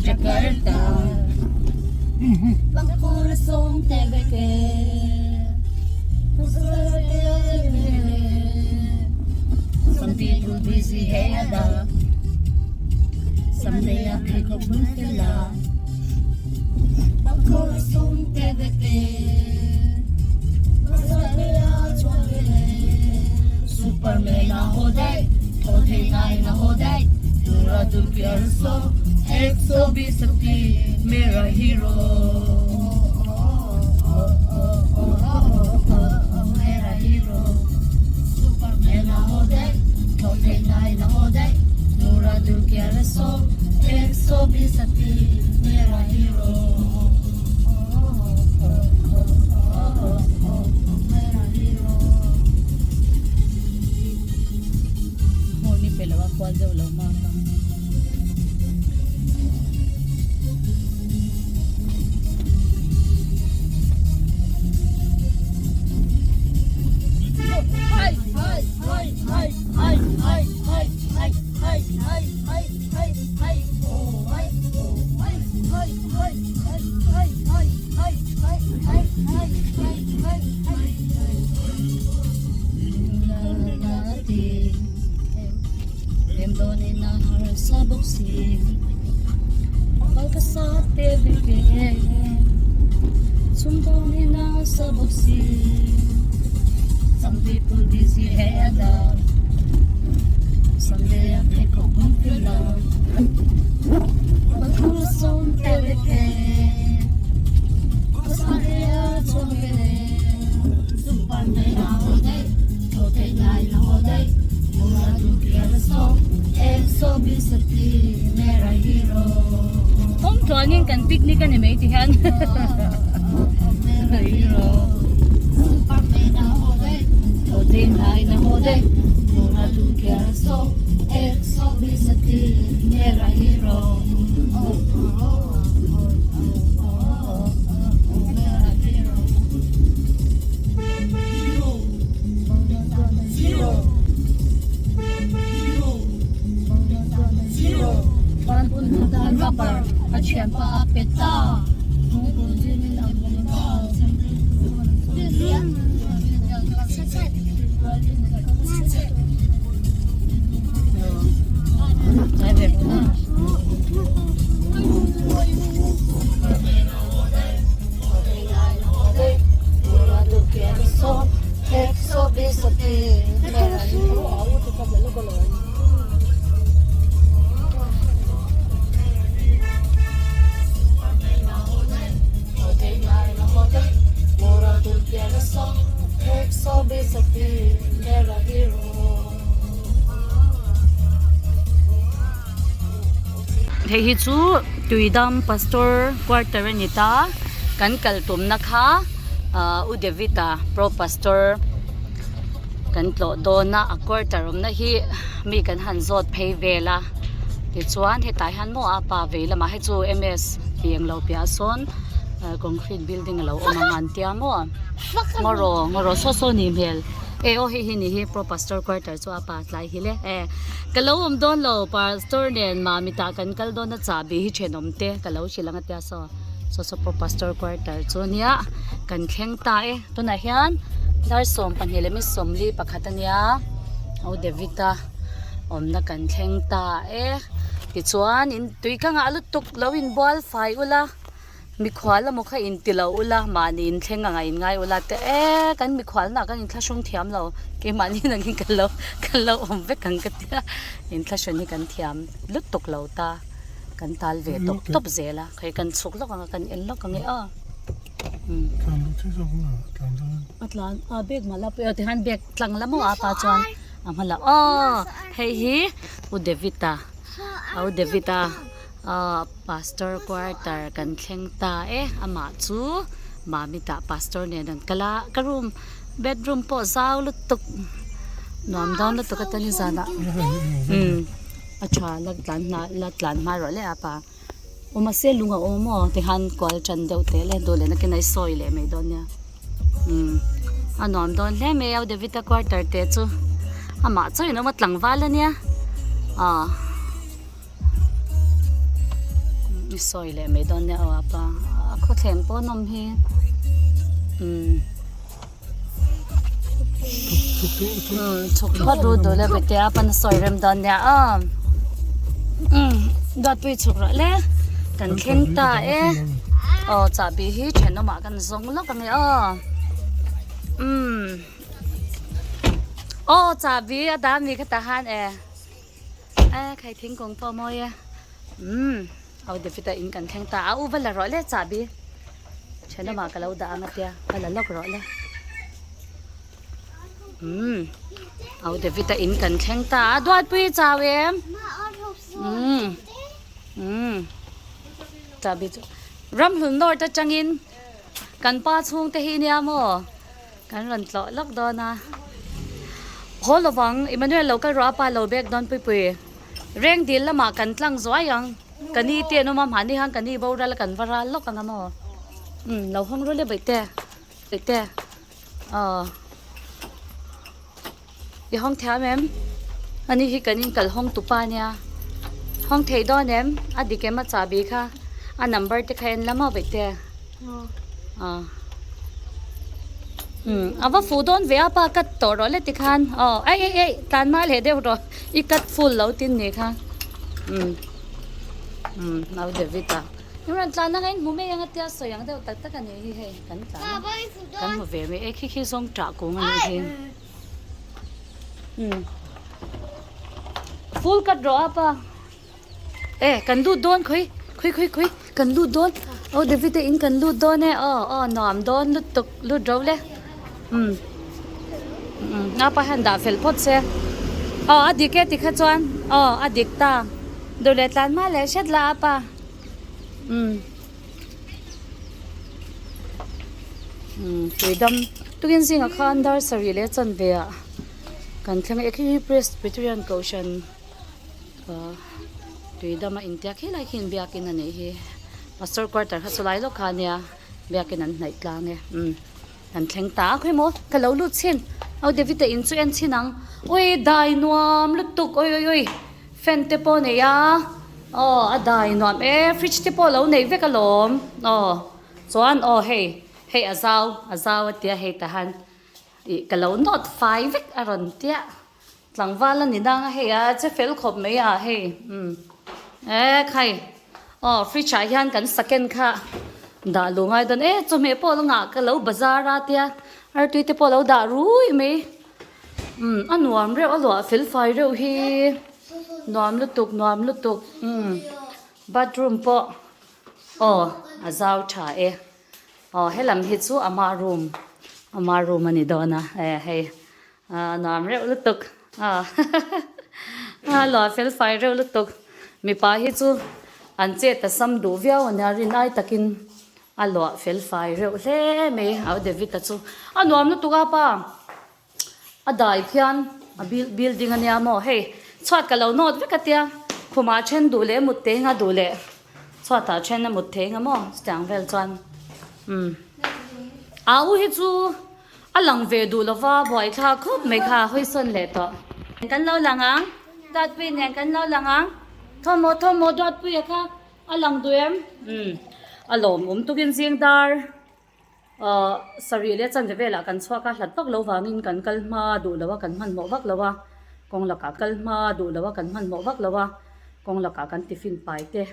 Jakarta Some people busy here Someday I pick up with the love Superman a ho daih. Hmun i pe lo a kual deuh lo mak ang. Kawng tluanin kan picnic a ni mai ti hian Hei hi chu Tuidam Pastor Quarter a ni ta kan kal tumna kha ahh U David-a Pro Pastor kan tlawh dawn a a quarter awmna hi mi kan han zawt phei vel a tichuan hetah hian maw a pa vei lamah hei chu M S tih englo piah sawn concrete building alo awm ang an tia maw ngawraw ngawraw saw saw nih hmel e aw hei hi ni hi pro pastor quarter chu a pa tlai hi le e ka lo awm dawn lo pastor nen mami tah kan kal dawn a chahbi hi thenawm te ka lo hrilh ang a tia saw saw saw pro pastor quarter chu ania kan thleng ta e tunah hian dar 12 leh mi 41 a nia au David a awmna kan thleng ta e tichuan in tui ka ngah lutuk lo inbual fai ula mikhual emaw kha inti lo ula mahni inthleng anga inngai ula te e kan mikhual na kan inthlahrung thiam lo keimahni nangin kan lo kan lo awm vek ang ka tia inthlahrun hi kan thiam lutuk lo ta kan tal ve tawp tawp zel a khawi kan chhuk lawk ang a kan en lawk ang e aw. A tlan a bag mah la pawh e tihian bag tlang la maw a pa chuan a hma la aw hei hi u David-a u David-a ahh pastor quarter kan thleng ta e amah chu Mamita pastor nen an kal a ka room bedroom pawh zau lutuk nuam dawn lutuk a tani zanah umm a tha la tlan hma la tlan hma rawh le a pa. Aw mahse lung a awm aw tikhan kual tan deuh teh le duh leh nakin a i sawi leh mai dawn nia umm a nuam dawn hle mai a David-a quarter te chu amah chauhin a awm a tlangval ania ah i sawi leh mai dawn nia aw apa a khawthleng pawh an awm hi umm. Chhuk phawt ru duh le bete a pan a sawi rem dawn nia aw umm duatpui chhuk rawh le kan thleng ta e aw chahbi hi thenawmah kan zawng lawk ang e aw umm aw chahbi a dah a mi kha tah khan e. E khai thingkung pawh a mawi e umm au David a in kan thleng ta a u va la rawh le chahbi thenawmah ka lo dah ang a tia va la lawk rawh le umm au David a in kan thleng ta a duatpui chau em umm umm chahbi chu ramhlun north atangin kan pa chhungte hi nia maw. Kan rawn tlawh lawk dawn a. Haw lovang, Emmanuel lo kal rawh a pa lo bek dawn Puipui. Reng dil lamah kan tlang zuai ang. Ka ni te an awm a, mahni khan ka ni boral a kan va ral lawk ang a maw. Umm lo hawng rul e Bawihte. Bawihte. Aw. I hawng thiam em? Ani hi kan inkal hawng tupa ania. Hawng theih dawn em? A dik em a chahbi kha? A number te kha en la maw Bawihte? Aw. Umm a va fuh dawn ve a pa cut tawh rawh le tikhan. Aw ei ei ei tlan hma leh deuh rawh i cut full lo tin ni kha. Umm umm nau David a. In rawn tlan anga in hmu mai ang a tia sawi ang deuh tak tak a ni hi hei kan tlan a kan hmu ve mai e khi khi zawng ṭah kung a nih hi. Umm full cut rawh a pa e kan lut dawn khawi khawi khawi khawi kan lut dawn aw David te in kan lut dawn e aw aw nuam dawn lutuk lut ro le umm umm a pa hian dah fel phawt se aw a dik e tikha chuan aw a dik ta duh leh tlan hma leh hret la a pa umm. Umm tuidam tukin zingah khan dar sarih leh chanve ah kan thleng a khi hi Presbyterian kohhran ah tuidam a intiak helai khi biakin a nih hi pastor quarter kha chulai lawk kha ania biakin an hnaih tlang e umm kan thleng ta a khawimaw ka lo lut chhin aw David a in chu en chhin ang ui dai nuam lutuk awi awi awi. Fan te pawh a nei a, aw a dai nuam e, fridge te pawh a lo nei vek alawm, aw chuan aw hei hei a zau a zau a tia hei tahan ih ka lo nawt fai vek a rawn tia tlangval a ni nang a hei a che fel khawp mai a hei umm e khai aw fridge ah hian kan second kha dah luh ngai dawn e chawhmeh pawh a ngah ka lo bazar a tia artui te pawh a lo dah rui mai. Umm a nuam reuh a luah fel fai reuh hi nuam lutuk nuam lutuk umm bathroom pawh aw a zau tha e aw helam hi chu ama room ama room a ni dawn a e hei ah nuam reuh lutuk ah a luah fel fai reuh lutuk mipa hi chu an chet a sam duh viau a nia rin ai takin a luah fel fai reuh hle mai au David-a chu a nuam lutuk a pa. A dai khian a building a nia maw hei chhuat ka lo nawt vek a tia khumah then duh leh mut teng a duh leh chhuatah then a mut theng a maw chutiang vel chuan umm au hi chu a lang ve duh lova buaithlak khawp mai kha hawi sawn leh tawh kan lo lang ang duatpui nen kan lo lang ang thawmhnaw thawmhnaw duatpuia kha a lang duh em umm a lawmawm tukin zing dar. Ahh sarih leh chanve velah kan chhuak a, hlat vak lo vangin kan kal hma duh lo a, kan hmanhmawh vak lo a, kawng lakah kal hma duh lo a, kan hmanhmawh vak lo a, kawng lakah kan tiffin pai te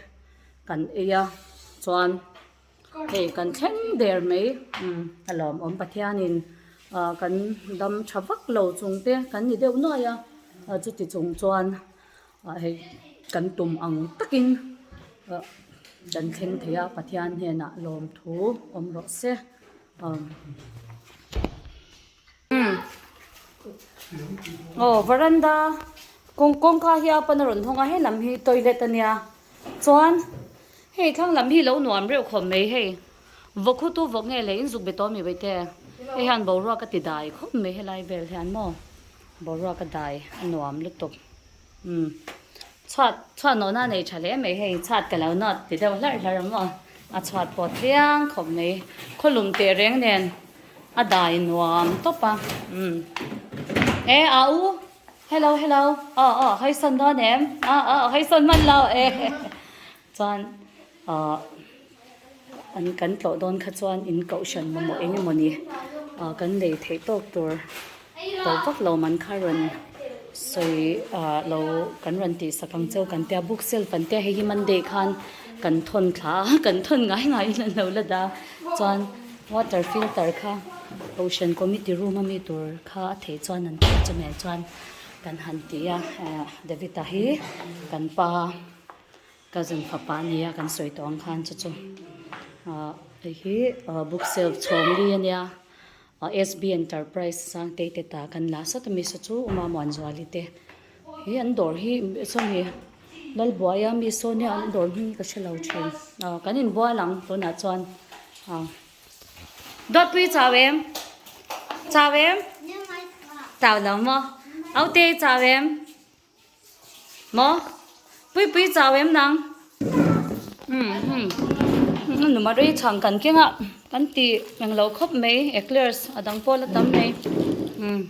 kan ei a, chuan hei kan thleng der mai umm a lawmawm Pathianin ah kan dam tha vak lo chung te kan ni deuh nuai a, chuti chung chuan ah hei kan tum ang takin ah kan thleng thei a Pathian hnenah lawmthu awm rawh se umm aw varanda kawng kawngka hi a pan a rawn hawng a helam hi toilet ania chuan hei thlang lam hi lo nuam reuh khawp mai hei vawk hu tu vawk nge le in zuk be tawh mi vaite hei hian boruak a ti dai khawp mai helai vel hian maw. Boruak a dai a nuam lutuk umm chhuat chhuat nawhna a nei tha hle mai hei chhuat ka lo nawt ti deuh hlarh hlarh ang aw a chhuat pawh tliang khawp mai khawlum teh reng nen a dai nuam tawp a umm e a u hello hello aw aw hawisawn dawn em aw aw hawisawn hman lo e chuan ahh an kan tlawh dawn kha chuan in kohhran mamawh eng emawni ah kan lei theih tawk tur to vak lo man kha rawn sawi ah lo kan rawn tih sak ang cheu kan tia book shelf an tia hei hi monday khan kan thawn thla a kan thawn ngai ngai in an lo la dah chuan water filter kha kohhran committee room ami tur kha a theih chuan an tih chawhmeh chuan. Kan han ti a eh David a hi kan pa cousin fapa a nia kan sawi tawh ang khan chu chu ah hei hi ah book shelf chhawm li a nia ah S_B enterprise Sangtei te ta kan la sat a mi saw chu Uma Muanzuali te hi an dawr hi sawmi Lalbuaia mi saw nia an dawr hming hi ka hre lo thin ah kan inbual ang tunah chuan ah. Dawtpui chau em? Chau em? Chau lo maw? Aute chau em? Maw? Puipui chau em nang? Um um numa rei chhang kan keng a kan ti englo khawp mai eclairs a dang pawh la tam mai um.